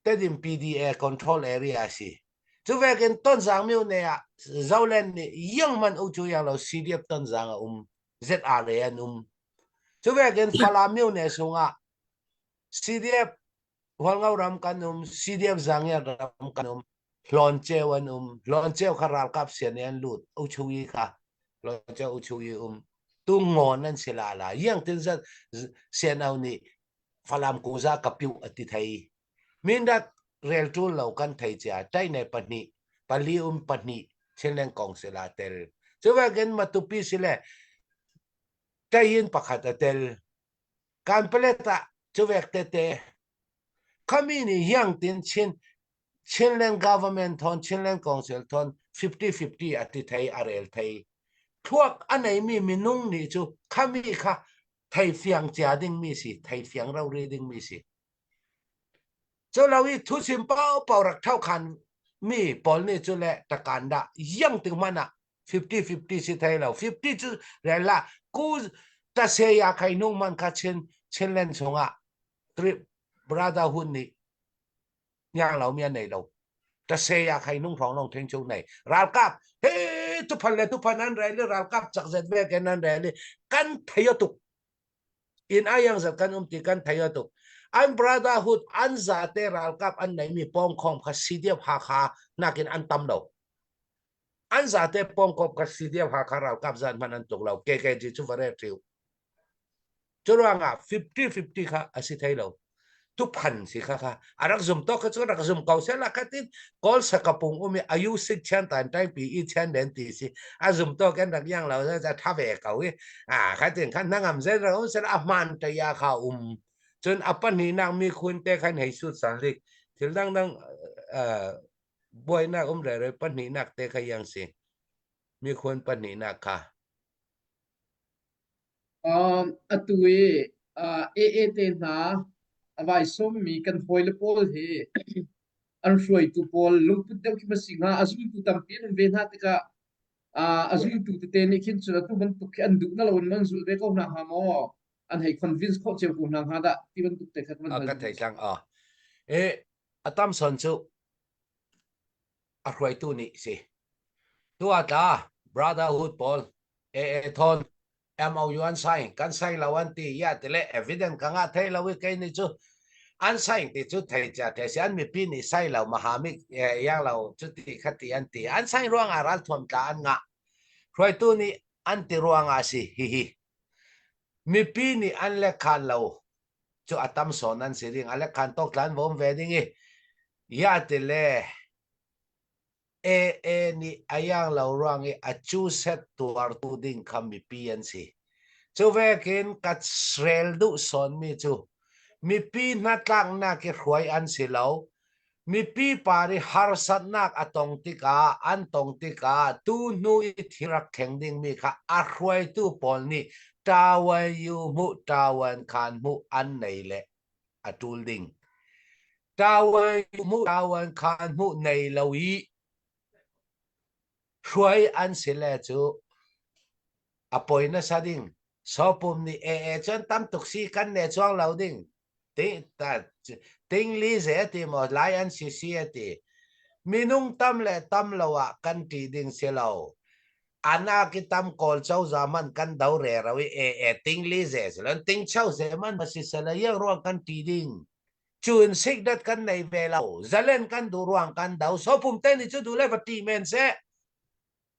[SPEAKER 6] Tedim PDA control area si. Cu vekin Tonzang myone ah Zoland nih yang man u cu yang lo CDF Tonzang a um, ZRA an um. Cu vekin Falam myone sungah CDF Hualngo ram kan um, CDF Zangiat ram kan um, Hlawn Ceu an um. Hlawn Ceu kha ralkap sian an lut, u chung i kha Hlawn Ceu u chung i um. Tu ngon an si la la. Yang tin zat sian au nih Falam kuza ka piu a ti thei. Mindat rel ṭul lo kan thei cia ṭaine pahnih pali um pahnih Chinland kong sila tel. Cuvekin Matupi sile ṭayin pakhat a tel. Kanpalet ah cuvek tete khami nih hiang tin Chin Chinland government thon Chinland Council thon 50-50 a ti thei a rel thei. Thluak a neimi minung nih cu khami kha thei fiang cia dingmi si thei fiang rori dingmi si. Cu lo i thuchim paohpaoh rak thokhan mi pawl nih cu le takan dah yang ting hmanh ah 50-50 si thei lo 50 cu rel la ku ta se ya khai nung man kha chin Chinland chungah trip brotherhood nih nyang lo mi an nei lo ta se ya khai nung phong long theng chung nei ralkap he tu phan le tu phan an rel ralkap chak zet ve ken an rel kan thei tuk in ayang zat kan um ti kan thei tuk an brotherhood an zate ralkap an neimi pawngkhawm kha CDF Hakha nakin an tam lo an zate pawngkhawm kha CDF Hakha ralkap zat hmanh an tuk lo KKG cu vare ṭiu cu ruangah 50-50 kha a si thei lo tuphan si kha kha a rak zum to kha cu rak zum ko sela khatin kawl sakapung umi ayu sik chian tan tai pi i chian den ti si a zum to ken rak yang lo za tha ve ko i a khatin khan nangam zen ra um sela a man te ya kha um cun a pahnih nak mi khun te khan hei sut san rik thil dang dang buainak um re re pahnih nak te kha yang si mi khun pahnih nak kha
[SPEAKER 5] Um, atu i uh, AA te hna a vai sawmmi kan hawile pawl hi an hruaitu pawl lungput deuh khi ma si hnga a zultu tampi an um ve hna tikah uh, a zultu tete nih khin cun atu bantuk khi an duh na lo in an zulh ve ko hna hnga maw an hei convince khawh cio ko hna hnga dah ti bantuk te kha kan
[SPEAKER 6] a
[SPEAKER 5] hal
[SPEAKER 6] kan
[SPEAKER 5] duhmi
[SPEAKER 6] thei
[SPEAKER 5] a si.
[SPEAKER 6] tlang a e a tam son cu a hruaitu nih si tu atla brotherhood pawl AA thon MOU an sign kan sign lo an ti ya tile evidence ka nga thei lo i kei ni cu an sign ti cu thei cha the si an mipi nih sign lo mahamik yang lo cu ti kha ti an ti an sign ruang ah ral thuam tla an ngah hruaitu nih an ti ruang ah si hi hi mipi nih an le khan lo cu a tam sawn an si ding a le khan tok tlan vom ve ding i ya tile AA nih a iang lo ruang i a cuset tuartu ding kha mipi an si. Cu vekin ka rel duh sawnmi cu Mipi hnatlaknak i hruai an si lo. Mipi par i harsatnak a tong tikah an tong tikah tu hnu i thil rak thleng dingmi kha a hruaitu pawl nih ṭawan-yu hmuh ṭawan khaan hmuh an nei le a ṭul ding. Ṭawan-yu hmuh ṭawan khaan hmuh nei lo i hruai an si le cu a poi nasa ding. Sopum nih ee cun tam tuk si kan ne chuang lo ding. Ting li ze ti maw lai an si si a ti. Minung tam le tam lo ah kan ṭi ding si lo. Anak i tam kawl cozah man kan do re ro i e e ting li ze si lo ting cheu ze man ma si sela yang ruang kan ṭi ding. Cun sikdat kan nei ve lo. Zalen kan duh ruang kan do. Sopum te nih cu duh le va ṭi men seh.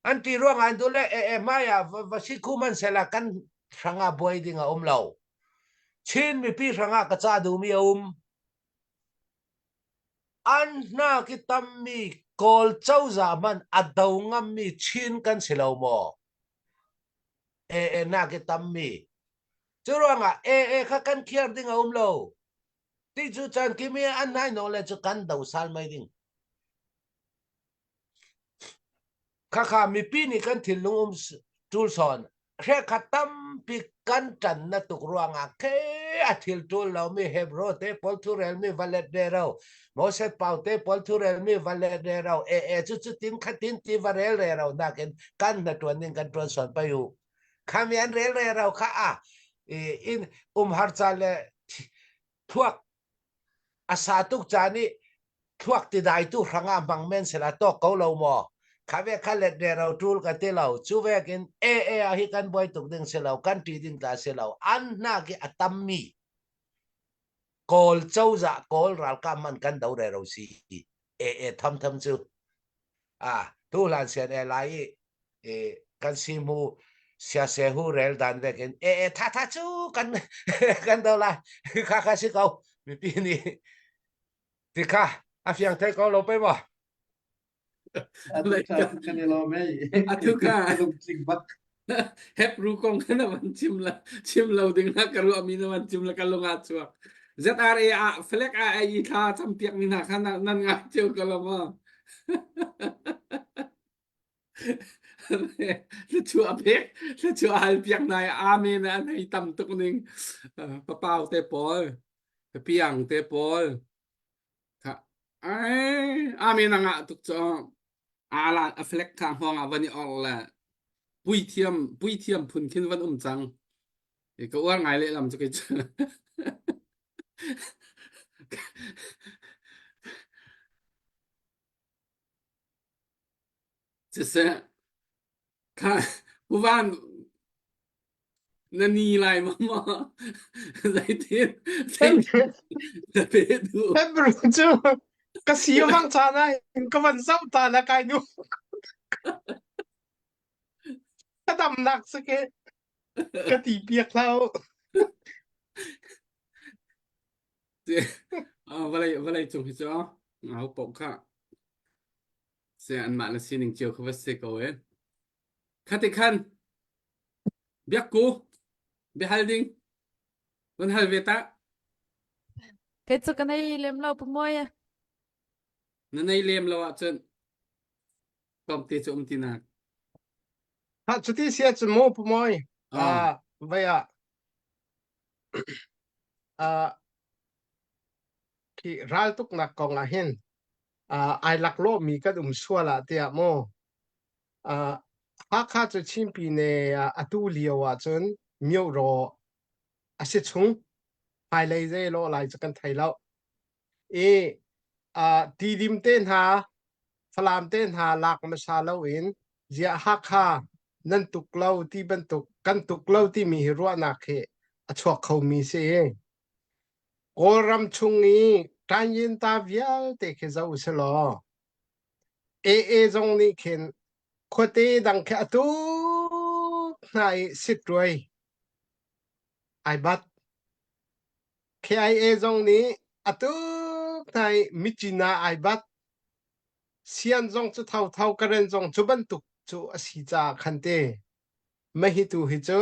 [SPEAKER 6] An ti ruang ah an duh le e e hmai ah va si khu man sela kan hrangah buai ding a um lo. Chin mipi hrangah ka ca duhmi a um. An hna ki tammi Kawl cozah hmanh a do ngammi Chin kan si lo maw? E e na ki tammi. Cu ruangah e e kha kan khiar ding a um lo. Ti cu caan kimi an nai no le cu kan do sal mai ding. Khakha mipi nih kan thinlung um ṭul sawn hrelkhat tampi kan ṭan na tuk ruangah khe a thil ṭul lomi Hebrew te pawl thurelmi va let rero Moses pau te pawl thurelmi va let rero e e cu cutin khatin ti va rel rero nakin kan hnaṭuan ning kan ṭuan sawn pai u khami an rel rero kha a in umhar ca le thluak A sa tuk caan i thluak tidaitu hrangah hmang men sela tawk ko lo maw? Kha ve kha let rero ṭul ka ti lo. Cu vekin AA ah hi kan buai tuk ding si lo, kan ṭi ding tla si lo. An hnak i a tammi Kawl cozah Kawl ralkap man kan do rero si. AA thamtham cu. Ah, tu hlan sian e lai i e, kan si mu sia se hu rel dan vek in e e tha tha cu kan kan do lai kha kha si ko mipi nih ti kha a fiang thei ko lo pe maw
[SPEAKER 5] Kan i lawm ei.
[SPEAKER 2] Atu ka
[SPEAKER 5] Lungtling bak.
[SPEAKER 2] Hebrew kong kha na van chim la chim lo ding na ka ruah mi na van chim la ka lung ah chuak. ZRA ah flag ah ai thla campiak mi hna kha nan ngai cio ko lo maw? Thluachuah pek thluachuah hal piak hna i amen an hei tam tuk ning papau te pawl piang te pawl kha ai amen a ngah tuk cu ala a flag kha hngawng ah van i or le puithiam puithiam phun khin van um cang ka uar ngai lehlam cu kei cu Siseh, kha Pu Van na ni lai maw maw? Zeitin zeitin na pe duh?
[SPEAKER 3] Hebrew cu ka si bang caan ah hin ka van zoh ta la kai nu ka damnak si ke ka ti piak hlah u.
[SPEAKER 2] Vawlei vawlei cung hi cu aho paoh kha Se anmah le sining cio kha va si ko e. Khati khan biakku biahal ding van hal ve ta.
[SPEAKER 4] Kei cu ka nei lem lo pu Mawi.
[SPEAKER 2] Na nei lem lo ahcun tlawmte cu um ti nak.
[SPEAKER 3] Ha cuti sia cun mu pu Mawi. Ah vai ah ah khi raltuknak kong ah hin ai laklawhmi kan um sual ah tiah maw Hakha cu Chin Pyine ah atu lio ahcun myohraw a si chung hmailei zei lawh lai cu kan thei lo i Tidim te hna Falam te hna lak hmasa loin ziah Hakha nan tuk lo ti bantuk kan tuk lo timi hi ruahnak hi a chuak khomi si. Kawlram chung i Tanyinta vialte khi zoh usilaw AA zong nih khin khuate dang khi a tuk hna i sitruai ai bat. KIA zong nih a tuk hna i Myitkyina ai bat. Sian zong cu thotho Karen zong cu bantuk cu a si caah khan te. Mah hi tu hi cu.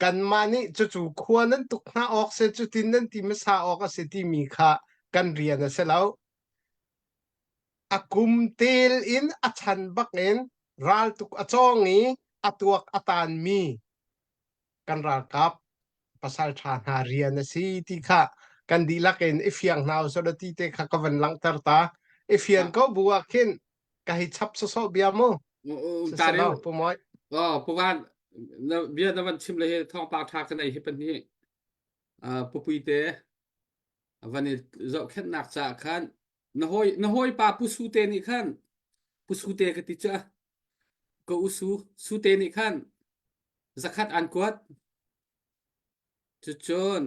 [SPEAKER 3] Kanmah nih cucu khua nan tuk hna awk si cutin nan ti hmasa awk a si timi kha kan rian a si lo. A kum tel in a chan bak in raltuk a cawng i a tuak a tanmi kan ralkap pasal ṭha hna rian a si ti kha kan dihlak in i fiang hna usih law ti te kha ka van langhter ta. I fian ko bu ah khin ka hei chap sawsawh bia mu.
[SPEAKER 2] Tare
[SPEAKER 3] Pu Moi.
[SPEAKER 2] Oh, Pu Van, na bia na van chim le hi thawngpang ṭha ka nei hi pan hi. Pu Puite van i zohkhenhnak caah khan na hawi na hawipa Pu Sute nih khan Pu Sute ka ti cu ka u Su Sute nih khan zakhat an kuat. Cucun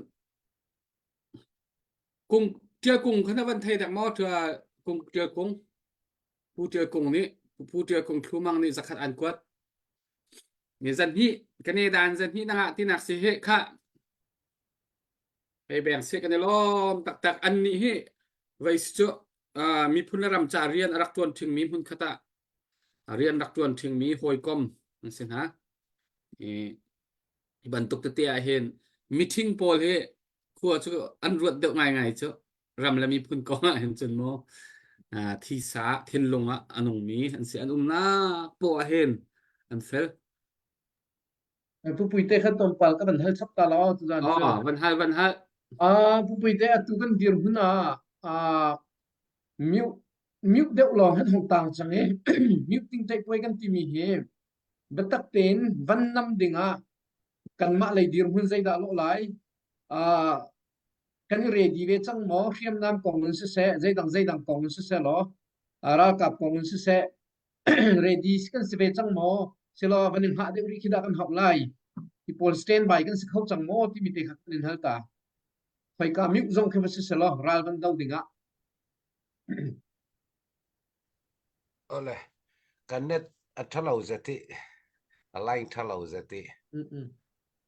[SPEAKER 2] kung ṭial kung kha na van thei dek maw? Ṭial kung ṭial kung Pu Ṭial Kung nih Pu Ṭial Kung Thlumang nih zakhat an kuat. Ni zan hnih kan i dan zan hnih nangah tinak si hi khah hei beng si kan i lawm taktak an nih hi vei si cu miphun le ram ca rian a rak ṭuan ṭhingmi hmun khat ah rian rak ṭuan ṭhingmi hawikom an si hna. I hi bantuk tete ah hin meeting pawl hi khua cu an ruat deuh ngaingai cu ram le miphun kong ah hin cun mu thisa thinlung ah a nungmi an si an umnak poah ah hin an fel.
[SPEAKER 5] Pu Puite kha tlawmpal ka van hal chap ta law tuzan cu.
[SPEAKER 2] Oh, van hal van hal.
[SPEAKER 5] Ah, Pu Puite atu kan dirhmun ah ah mute mute deuh lawng han hong tang cang i mute ting ṭaih puai kan timi hi biatak tein van nam ding ah kanmah lei dirhmun zeidah lawh lai ah kan i ready ve cang maw hriamnam kong in siseh zeidang zeidang kong in siseh law ralkap kong in siseh ready kan si ve cang maw silo van in hngah deuh rih khi dah kan hauh lai ti pawl stand by kan si kho cang maw timi te kha kan in hal ta khoika mute zong khi va si selaw ral van do ding ah
[SPEAKER 6] Ole kan net a ṭhalo zet i a line ṭhalo zet i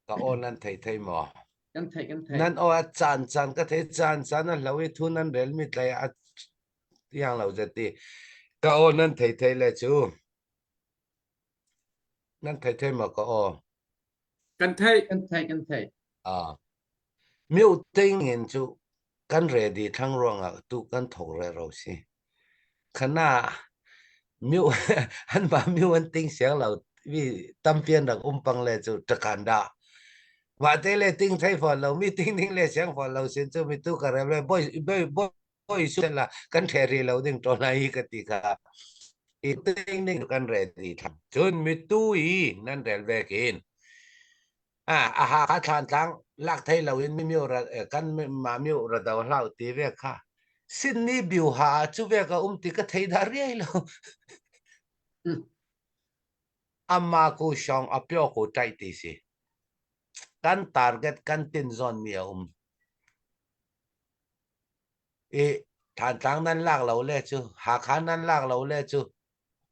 [SPEAKER 6] ka aw nan thei thei maw?
[SPEAKER 5] Kan theih kan theih.
[SPEAKER 6] Nan aw a caan caan ka thei caan caan a hlo i thu nan rel mi tlai a tiang lo zet i ka aw nan thei thei le cu nan thei thei maw ka aw?
[SPEAKER 2] Kan theih.
[SPEAKER 5] Kan theih kan theih.
[SPEAKER 6] Ah. Mute ting in cu kan ready thlang ruangah tu kan thok re ro si. Khana miu an ba miu an ting siang lo mi tampian rak um pang le cu takan da. Wa te le ting thei fo lo mi ting ding le siang fo lo sin cu mi tu ka rem le boy boy boy su la kan the ri lo ding to na hi ka ti kha. I ting ding kan ready thlang. Cun mi tu i nan rel ve kin. Ah, a ha kha thlan tlang lak thei lo in mi mio ra kan ma mio ra do hlau ti ve kha Sydney biu ha chu ve ka um ti ka thei da riai lo amma ku shong a pyo ku tai ti si kan target kan tin zon mi a um i than tlang nan lak lo le chu Hakha nan lak lo le chu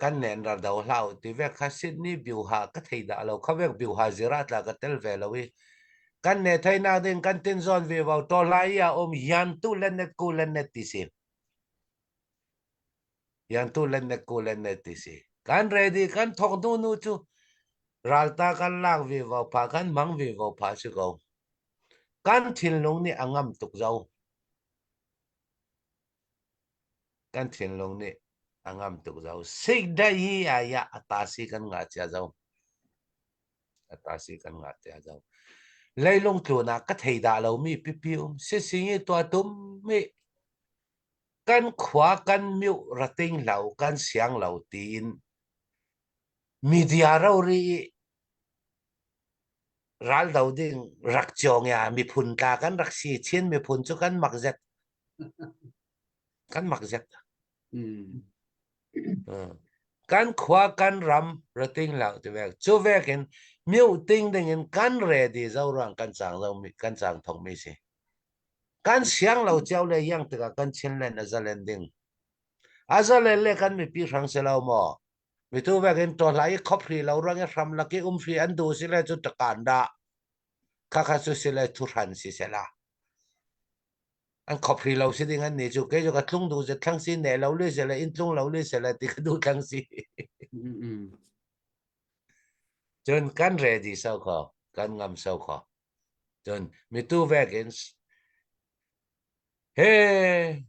[SPEAKER 6] kan nen ra do hlah u ti vek kha Sydney biuha ka thei dah lo kha vek biuha zira tla ka tel ve lo i kan ne thei nak ding kan tin zawn ve vo to lai ya um yan tu len net ku len net ti si yan tu len net ku len net ti si kan ready kan thok nu nu chu ralta kan lak ve vo pha kan mang ve vo pha si ko kan thinlung nih a ngam tuk zo Kan thinlung nih a ngam tuk zo. Sikdai hi aya a ta si kan ngah cia zo. A ta si kan ngah cia zo. Leilung tlun ah ka thei dah lomi pipi um. Sising i tua tum mi kan khua kan miu rating lo kan siang lo tiin media rori i ral do ding rak ciong ya miphun tla kan rak si Chin miphun cu kan mak zet kan mak zet kan khua kan ram rating lo ti vek cu vek in miu ting ding in kan ready zo ruang kan chang lo mi kan chang thong mi si kan siang lo cio le yang tikah kan Chinland a zalen ding a zalen le kan mipi hrang si lo maw mitu vek in to hlai i khop hri lo ruang i hram lak i um hri an du si le cu takan da kha kha su si le thu hran si se la an khop hri lo si ding an ni cu kei cu ka tlung du ze thlang si ne lo le se le in tlung lo le se le ti ka du thlang si cun kan ready so ko. Kan ngam so kho. Cun mitu vek in he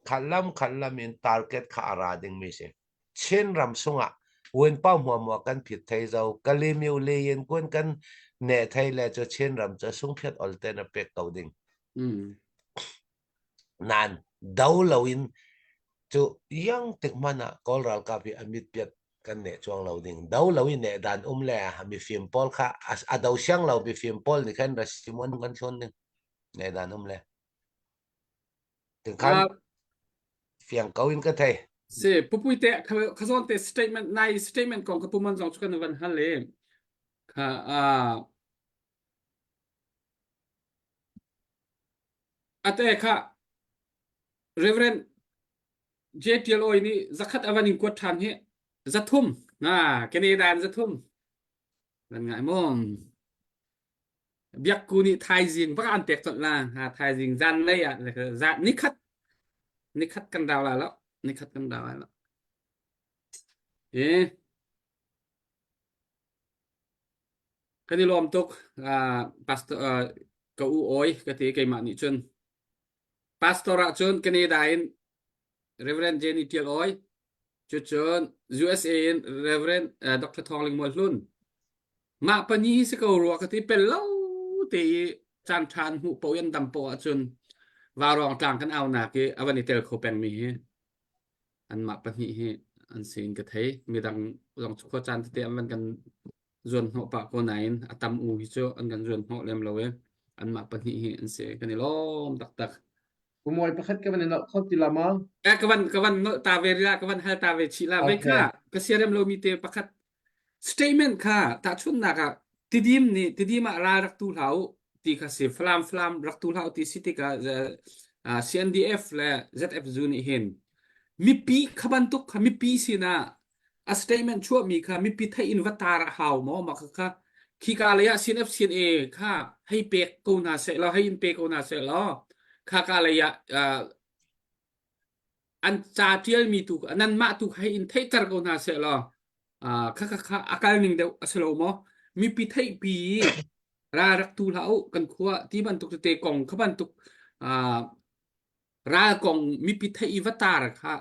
[SPEAKER 6] khat lam khat lam in target kha a ra dingmi si. Chin ram sungah win pau hmuamua kan phit thei zo Kalymyo le yin kun kan ne thei le cu Chin ram cu sungphiat ol te na pek ko ding.
[SPEAKER 2] Mm.
[SPEAKER 6] Nan do loin cu yang tik hmanh ah Kawl ralkap hi a mit piat kan neh chuang lo ding. Do lo in neh dan um le mifim pawl kha a do siang lo mifim pawl nih khan rasimuan kan thlun ding. Neh dan um le. Tingkhan fiang ko in ka thei.
[SPEAKER 2] Si pupui te kha te statement nai statement kong ka puman zong chu kan van hal le kha a ate kha Reverend JTL oi nih zakhat avan in kuat than hi zathum na Canada zathum nan ngai mo Biakku nih thaizing bak an pek colh la. Ha thaizing zanlei ah zan nikhat nikhat kan rau la lo. Nikhat kan rau la lo. E kan i lawm tuk uh, pastor uh, ka u oi ka ti keimah nih cun pastor ah cun Canada in Reverend Jenny Tial Oi Cucun USA in Reverend uh, Dr. Thawng Ling Mual Hlun mah pani hi si ko rua ka ti pel lo te i caan ṭha an hmuh po an dam po ahcun vaurawng tlang kan au nak i a van i tel kho pengmi hi anmah pahnih hi an si in ka thei midang zong cu khua caan tete an van kan zuan hnawh pah ko nain a tam u hi cu an kan zuan hnawh lem lo i anmah pahnih hi an si kan i lawm taktak
[SPEAKER 5] Pumawi pakhat ka van in nolh kho ti la ma?
[SPEAKER 2] Eh, ka van ka van nolh ta ve la ka van hal ta ve chih la ve kha ka siarem lomi te pakhat statement kha tahchunhnak ah tidim nih tidim ah ral rak tu hlah u ti kha si falam falam rak tu hlah u ti si tikah CNDF le ZF zu nih hin mipi kha bantuk kha mipi sinah a statement chuahmi kha mipi theih in va tar a hau maw mah kha khika lei ah CNF CNA kha hei pek ko hna seh law hei in pe ko hna seh law kha ka lei ah uh, an ca tialmi tu nanmah tu hei in theihter ko hna seh law uh, kha kha kha a kal ning deuh a si lo maw mipi theihpi ra rak tu hlah u kan khua ti bantuk tete kong kha bantuk uh, ral kong mipi theih i va tar kha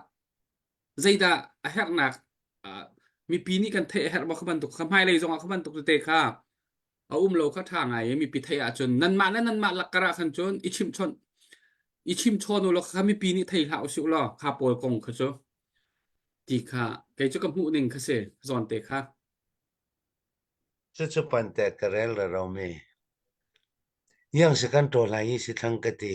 [SPEAKER 2] zeidah a herhnak mipi nih kan theih a herh maw kha bantuk kha hmailei zongah kha bantuk tete kha a um lo kha ṭha ngai i mipi theih ahcun nanmah le nanmah lakkar ah khan cun i chimhchawnh i chimchawn u law kha mipi nih thei hlah usih law kha pawl kong kha cu ti kha kei cu ka hmuh ning kha si zawn te kha
[SPEAKER 6] Cucu pante ka rel re romi. Yang si kan ṭawl lai i si thlang ka ti.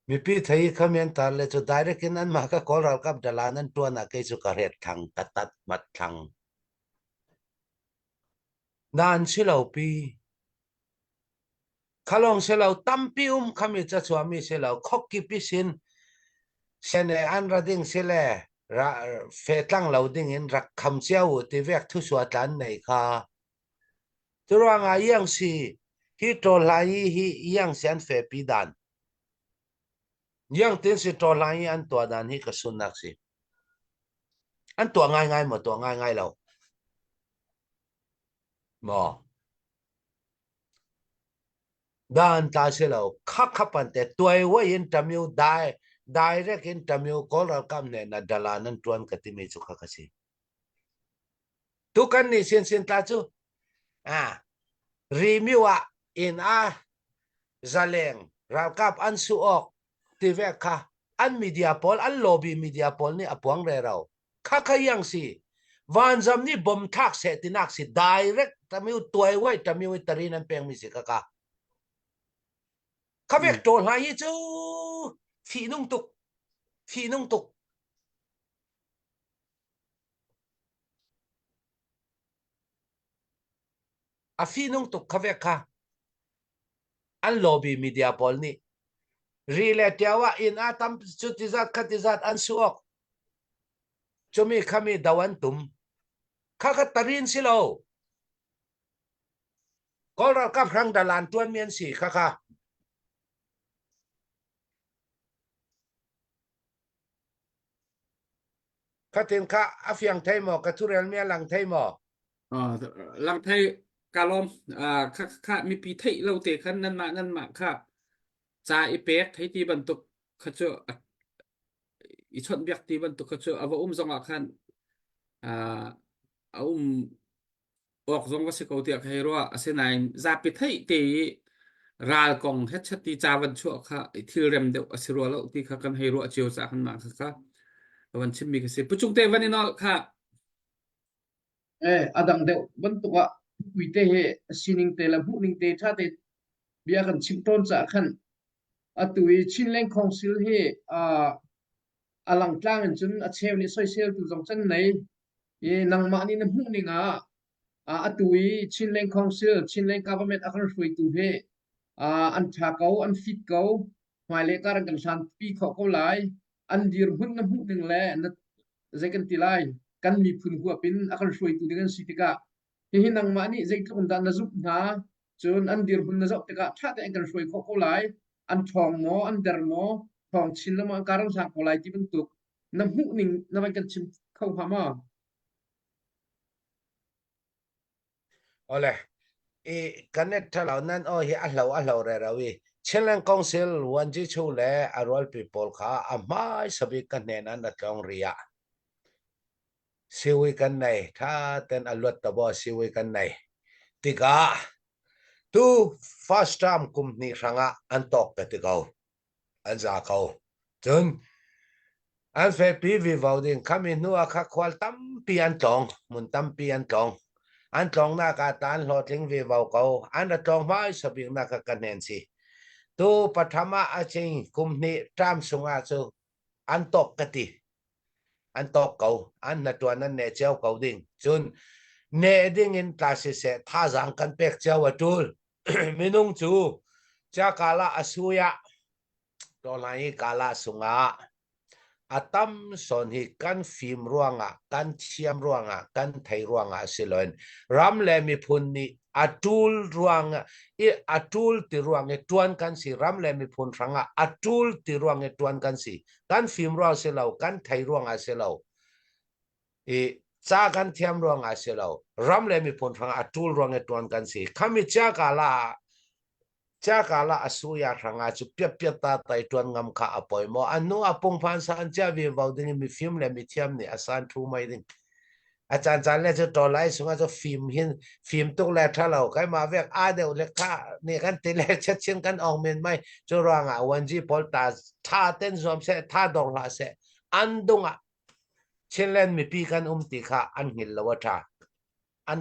[SPEAKER 6] Mipi thei i khami an tar le cu direct in anmah ka Kawl ralkap dalan an ṭuan ah kei cu ka ret thlang, ka tat mat thlang. Nan si lo pi. Khalong si lo tampi um khami ca chuahmi si lo khokip i sin sene an ra ding si le ra fetlang lo ding in rak kham cia u ti vek thu sua tlan nei kha. Curuangah iang si hi ṭawl hla hi hi iang si an fepi dan. Iang tin si ṭawl hla hi an tuah dan hi ka sunnak si. An tuah ngaingai maw tuah ngaingai lo? Maw? Dan tla si lo. Kha kha pan te tuai wai in ṭamiu dai direct in ṭamiu Kawl ralkap nih na dalan an ṭuan ka timi cu kha ka si. Tukan nih sinsin tla cu ah rimiu ah inn ah zaleng ralkap an su awk ti ve kha an media pawl an lobby media pawl nih a puang rero kha kha yang si vanzam nih bom thlak seh tinak si direct tamiu tuai wai tamiu tarin an peng mi si ka ka kha vek to hla hi cu fi nung tuk fi nung tuk A fihnung tuk kha vek kha. An lobby media pawl nih ri le ṭio ah inn ah tam cu ti zat kha ti zat an suak. Cumi khami do an tum. Kha kha tarin si lo. Kawl ralkap hrang dalan tuan mi an si kha kha. Khatin kha a fiang thei maw? Ka thurel mi a lang thei maw?
[SPEAKER 2] Lang thei. Ka lawm. Uh, kha kha mipi theih lo te khan nanmah nanmah kha ca i pek thei ti bantuk kha cu i chawnhbiak ti bantuk kha cu a va um zong ah khan uh, a um awk zong va si ko tiah ka hei ruah. Asinain zapi theih te i ral kong hetchat ti ca van chuah kha i thil rem deuh a si rua lo ti kha kan hei ruah cio caah khan mah kha kha ka van chimmi kha si. Pucung te van i nolh kha.
[SPEAKER 5] Eh, a dang deuh bantuk ah puite he sining te le hmuhning te ṭha te bia kan chim tawn caah khan atu i Chinland Council hi uh, a langtlang in cun a cheu nih soiseltu zong can nei i nangmah nih na hmuhning ah uh, atu i Chinland Council Chinland Government a kan hruaitu hi uh, an ṭha ko an fit ko hmailei kar an kan hlanpi khawh ko lai an dirhmun na hmuhning le na zei kan ti lai kan miphun huap in a kan hruaitu ding an si tikah hihi nangmah nih zeitluk in dah na zumh hna cun an dirhmun na zoh tikah ṭha tein kan hruai khawh ko lai an ṭhawng maw an der maw ṭhawng chin lo maw an kar an hlang ko lai ti bantuk na hmuh ning na van kan chim kho hnga maw?
[SPEAKER 6] Ole i kan et thalo nan o hi a hlo a hlo re ro i Chinland Council Wanji Chu le a rualpi pawl kha a hmai sabik ka hnen an a tlong ria siwi kan nei tha ten a luat tabo siwi kan nei tikah tu first term kum hnih hrangah an tok ka ti ko an za ko. Cun an fepi vivo ding khami hnu ah kha khual tampi an tlawng, hmun tampi an tlawng. An tlawngnak ah ta an hlawhtling vivo ko. An ra tlawng hmaisa biknak kha ka hnen si. Tu patham ah a ching kum hnih ṭam sungah cu an tawk ka ti. An tawk ko. An hnaṭuan an neh cio ko ding. Cun neh ding in tla siseh thazaang kan pek cio a ṭul. Minung cu Cakala a sui ah tawlai i kala sungah a tam sawn hi kan fim ruangah, kan thiam ruangah, kan thei ruangah si loin ram le miphun nih a ṭul ruang i a ṭul ti ruang i ṭuan kan si ram le miphun hrangah a ṭul ti ruang i ṭuan kan si kan fim ruang si lo kan thei ruangah si lo i ca kan thiam ruangah si lo ram le miphun hrangah a ṭul ruang i ṭuan kan si khami chia kala chia kala a suya hrangah cu piat piat ta tai ṭuan ngam kha a poi maw an nu a pungphan san chia vi vo ding mi fim le mi thiam nih a san thu mai ding a caan caan le cu tolai sungah cu fim hin fim tuk le tha lo kai ma vek a deuh le kha nih kan ti le chet chin kan ong men mai cu ruangah 1G pawl ta tha ten zuam se tha dong hlah se an dungah Chinland mipi kan um ti kha an hngilh lo a ṭha. An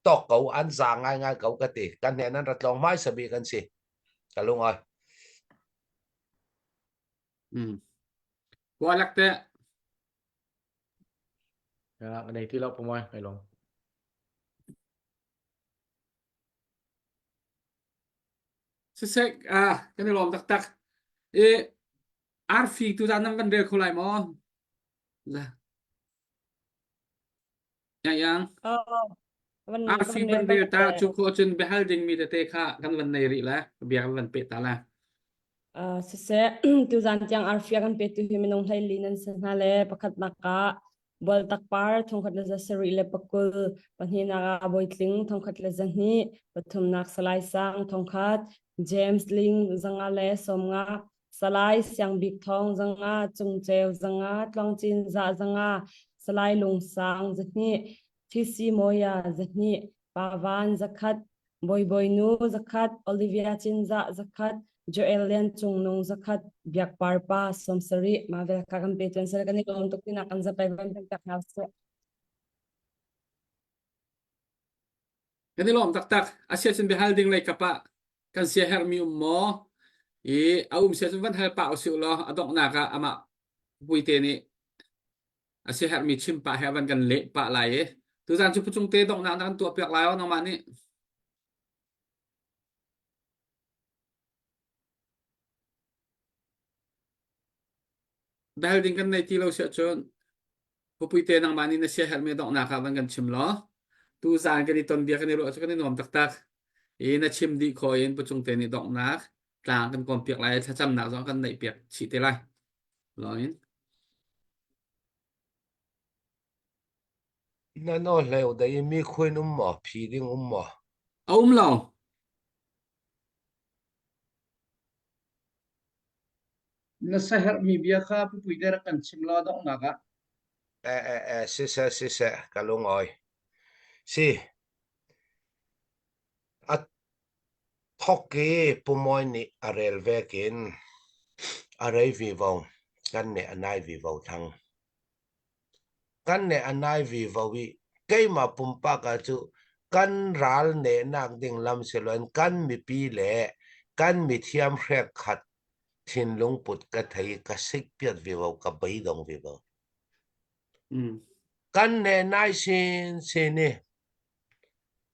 [SPEAKER 6] tawk ko, an za ngaingai ko ka ti. Kan hnen an ra tlawng hmaisa bik an si. Ka lung oi.
[SPEAKER 2] Mm. Kualak te.
[SPEAKER 7] Ya, nei ti lo pumai, kai long.
[SPEAKER 2] Sisek, ah, kan i lawm taktak. I Arfi tuzaan nan kan rel kho lai maw? La. Yang.
[SPEAKER 1] Oh, van
[SPEAKER 2] Arfi
[SPEAKER 1] van
[SPEAKER 2] van
[SPEAKER 1] rel
[SPEAKER 2] rel ta
[SPEAKER 1] ta
[SPEAKER 2] cu khawh cun biahal dingmi tete kha kan van nei rih la. Bia kan van peh ta la.
[SPEAKER 1] Uh, siseh tuzaan tiang arfi a kan petu hi minung hleili nan si hna le pakhatnak ah Bualtak par thongkhat le za sarih le pakul pahnihnak ah Bawitling thongkhat le zahnih pathumnak Salai Sang thongkhat James Ling zanga le sawmnga Salai Siang Bik Thawng zanga, Cungceu zanga, Tluangcin Za zanga, Salai Lung Sang zahnih, TC Mawia zahnih, Pavan zakhat, Bawibawi Nu zakhat, Olivia Cinzah zakhat, Joel Lian Cung Nung zakhat, Biak Par Pa 70, mah vel kha kan pe tuan sel kan i lawm tuk tinak kan zapai van kan pek hna seh.
[SPEAKER 2] Kan i lawm taktak. Asiacun biahal ding lei kap ah kan siaherhmi um maw? I a um siacun van hal pah usih law a donghnak ah amah puite nih a siaherhmi chim pah he a van kan leh pah lai i tuzaan cu pucung te donghnak na kan tuah piak lai o nangmah nih. Biahal ding kan nei ti lo siahcun Pupuite nangmah nih na siaherhmi donghnak ah van kan chim law tuzaan kan i ton bia kan i ruah cu kan i nuam taktak. I na chim dih khawh in pucung te nih donghnak tlang kan kawm piak lai thlacamnak zong kan neih piak chih te lai. Lawin.
[SPEAKER 6] Nan aw hleu dei mi khuin um maw? Phi ding um maw?
[SPEAKER 2] A um lo.
[SPEAKER 5] Na saherhmi bia kha pupui te rak kan chim law donghnak ah.
[SPEAKER 6] Eh eh eh siseh siseh ka lungawi. Si a thok i Pumawi nih a rel vekin a rei vivo kan nih a nai vivo thang. Kan nih a nai vivo i keimah pumpak ah cu kan ral nehnak ding lam siloin kan mipi le kan mithiam hrek khat thinlung put ka thei i ka sikpiat vivo ka beidong vivo.
[SPEAKER 2] Mm.
[SPEAKER 6] Kan ne nai sin sin i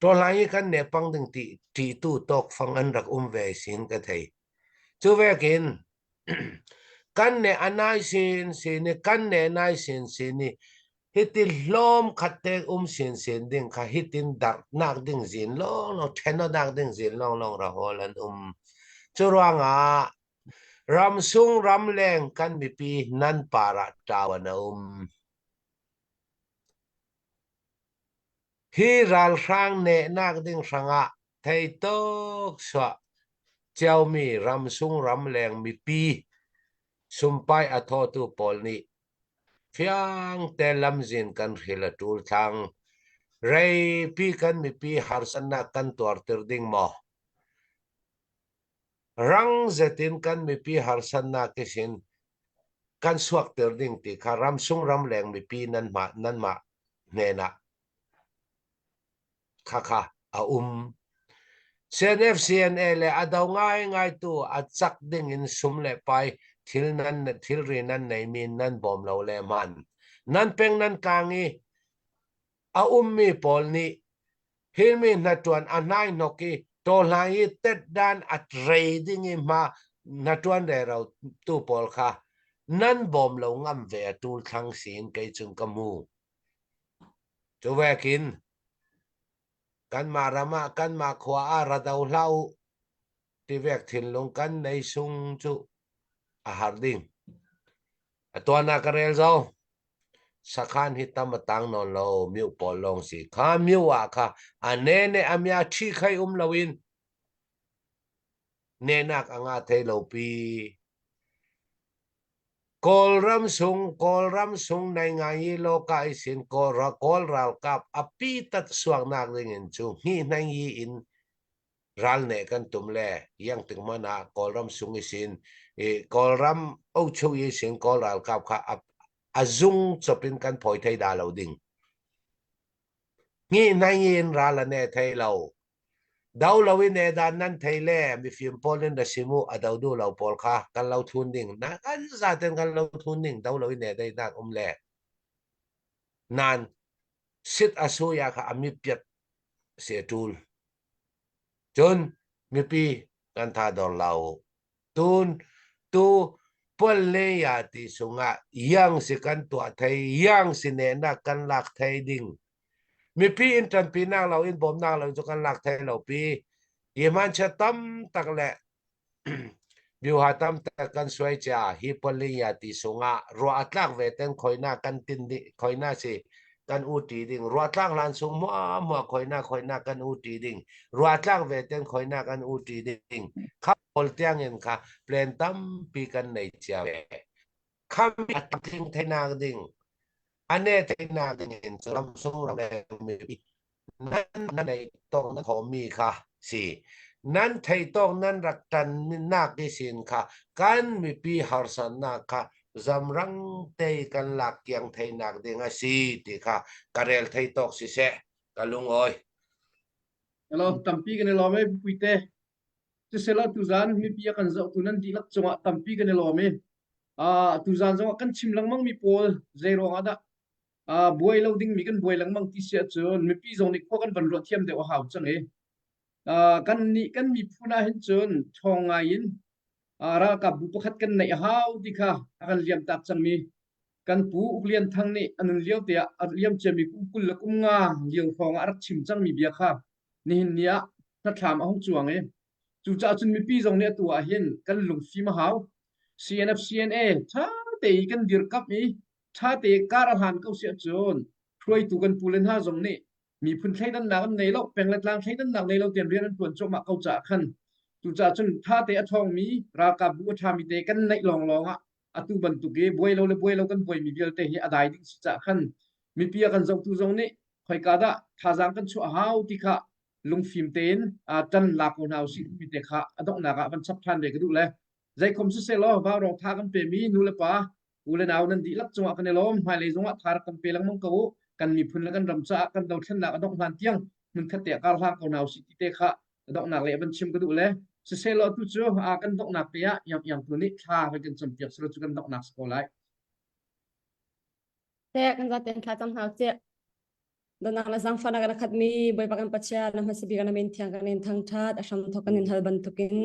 [SPEAKER 6] Tawhlai i kan nepang ding ti ṭihtu tawkfang an rak um ve sin ka thei. Cu vekin kan ne a nai sin sin i kan ne nai sin sin i hiti hlawm khat te um sin sin ding kha hitin darhnak ding zin lawnglawng ṭhenonak ding zin lawnglawng ra hawl an um. Cu ruangah ramsung ramleng kan mipi nan par ah ṭau an a um. Hi ralhrang nehnak ding hrangah theitawk chuah ciomi ramsung ramleng mipi sumpai a thawtu pawl nih fiangte lamzin kan hril a ṭul thlang. Reipi kan mipi harsatnak kan tuarter ding maw? Rang zetin kan mipi harsatnak isin kan suakter ding ti kha ramsung ramleng mipi nanmah nanmah hnenah khakha a um. CNF CNA le a do ngaingai tu a cak ding in sum le pai thil nan thilri nan neimi nan bawm lo le man. Nan peng nan tlang i a ummi pawl nih hilmi hnaṭuan a hnaihnok i tawhlai i tetdan a rei ding i hma hnaṭuan rero tu pawl kha nan bawm lo ngam ve a ṭul thlang siin kei cun ka hmu. Cu vekin kanmah ram ah kanmah khua ah ra do hlah u ti vek thinlung kan nei sung cu a har ding. A tuan ah ka rel zo. Sakhan hi tam a tang nawn lo miu pawl lawng si. Kha miu ah kha a ne ne a mia ṭhi khai um loin nenak a nga thei lo pi. Kawlram sung Kawlram sung nei ngai i loka isin Kawl Kawl ralkap a pi tat suaknak ding in cu hni hnai yi in ral ne kan tum le yang tik man ah Kawlram sung isin i Kawlram ochu isin Kawl ralkap kha a, a zung chop in kan phoi thei da lo ding. Ngi nai in ral a ne thei lo. Do lo in e dan nan thei le mifim pawl in ra simu a do du lo pawl kha kan lo thun ding na kan zaten kan lo thun ding do lo in e dei nak um le nan sit a suya kha ami piat se tul Cun mipi kan tha dor lo. Tun tu pual le ya ti sungah yang si kan tuah thei, yang si nehnak kan lak thei ding. Mipi in ṭanpinak lo in bawmnak lo cu kan lak thei lo pi. Hi hmanchia tam tak le Biuha tam tak kan suai cia hi Polinya ti sungah ruah a tlak ve ten khoina kan tin ding khoina si kan u ti ding ruah tlak hlan sung mua mua khoina khoina kan u ti ding ruah tlak ve ten khoina kan u ti ding kha pawl tiang in kha plan tampi kan nei cia ve kham a tling theinak ding ane theinak ding in ram sung ram mi nan nei tong nan khomi kha si nan thei tawk nan rak tan nak i sin kha kan mipi harsatnak kha zamrang te kan lak kiang theinak ding a si ti kha ka rel thei tawk si seh ka lungawi
[SPEAKER 5] Hello, tampi kan i lawm e puite. Sisela tuzan mipi a kan zohtu nan dihlak cungah tampi kan i lawm i uh, tuzan zongah kan chim lengmang mi pawl zei ruangah dah uh, buai lo dingmi kan buai lengmang ti si ahcun mipi zong nih khua kan van ruah thiam deuh a hau cang i uh, kan nih kan miphun ah hin cun ṭhawng ngai in uh, ralkapbu pakhat kan neih a hau ti kha a kan liam tak cangmi kan pu Uk Lian Thang nih a nun lio te ah a liam ciami kum 20 le kum nga lio hrawng ah a rak chim cangmi bia kha nihin ni ah hnathlam a hung cuang i cucaah cun mipi zong nih atu ah hin kan lungfim a hau CNF CNA ṭha te i kan dirkamh i ṭha te kar a hlan ko si ahcun. Hruaitu kan pu le hna zong nih miphun thleidannak an nei lo, peng le tlang thleidannak nei lo tian rian an ṭuan cuahmah ko caah khan cucaah cun ṭha te a ṭhawngmi ralkapbu a ṭhami te kan neih lawnglawng ah atu bantuk i buai lo le buai lo kan buaimi vialte hi a dai ding si caah khan mipi a kan zohtu zong nih khoika dah thazaang kan chuah hau ti kha lungfim tein ṭan la ko hna usih timi te kha a donghnak ah van chap ṭhan ve ka duh le zeikhom siseh vaurawng tha kan pemi nu le pa u le nau nan dihlak cungah kan i lawm hmailei zongah tha rak kan pe lengmang ko u kan miphun le kan ram caah kan dothlennak a dongh hlan tiang hmunkhat te ah kar hlang ko hna usih ti te kha a donghnak le van chim ka duh le siseh tu cu a kan donghnak te ah iang iang tu nih thla kan kan campiak selo cu kan donghnak si ko lai
[SPEAKER 9] Te kan zaten thla cam hna usih. Donnak le zaangfahnak in a khatmi Bawipa kan Pathian, na hmasa bik na min thiang kan in thangṭhat, a hram thawk kan in hal bantukin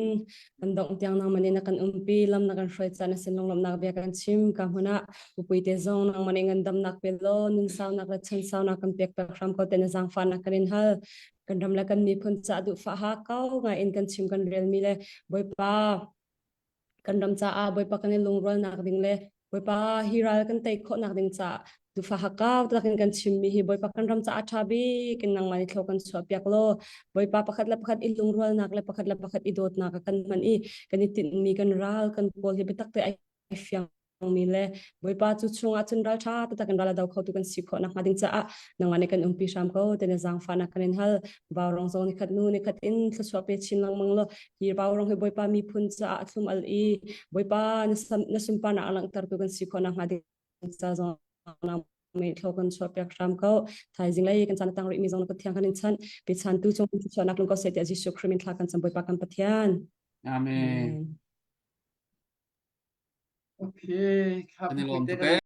[SPEAKER 9] kan dongh tiang nangmah nih na kan umpi, lam na kan hruai caan na sin lunglawmhnak bia kan chim. Ka hmun ah pupui te zong nangmah nih ngandamnak pe law nunsaunak le chansaunak kan pek pek hram ko te na zaangfahnak kan in hal. Kan ram le kan miphun caah duhfah ha kau ngai in kan chim kan relmi le Bawipa kan ram caah Bawipa kan i lungrualnak ding le Bawipa hi ral kan tei khawhnak ding caah tufa hakau takin kan chimmi hi Bawipa kan ram caah ṭha bik in nangmah nih thlo kan chuah piak law Bawipa pakhat le pakhat i lungrualnak le pakhat le pakhat i dawtnak a kan hman i kan i tinhmi kan ral kan pawl hi biatak te ai fiang mi le Bawipa cu chungah cun ral ṭha taktak in ral a do khotu kan si khawh nakhnga ding caah nangmah nih kan umpi hram ko te na zaangfahnak kan in hal Vaurawng zong nikhat nu nikhat in thluachuah pe chin lengmang law hi vaurawng hi Bawipa miphun caah a thlum al i Bawipa na sunparnak a langhtertu kan si khawh nakhnga ding ca zong mei thlo kan chuah piak hram ko thaizing lei kan caan tang rih mi zong na Pathian kan in chanh pe chan tu chung thluachuahnak lung ko seh tiah Jesuh Christ min thla kan cam Bawipa kan Pathian
[SPEAKER 2] Amen.
[SPEAKER 5] Okay,
[SPEAKER 2] Kan i lawm tuk ee.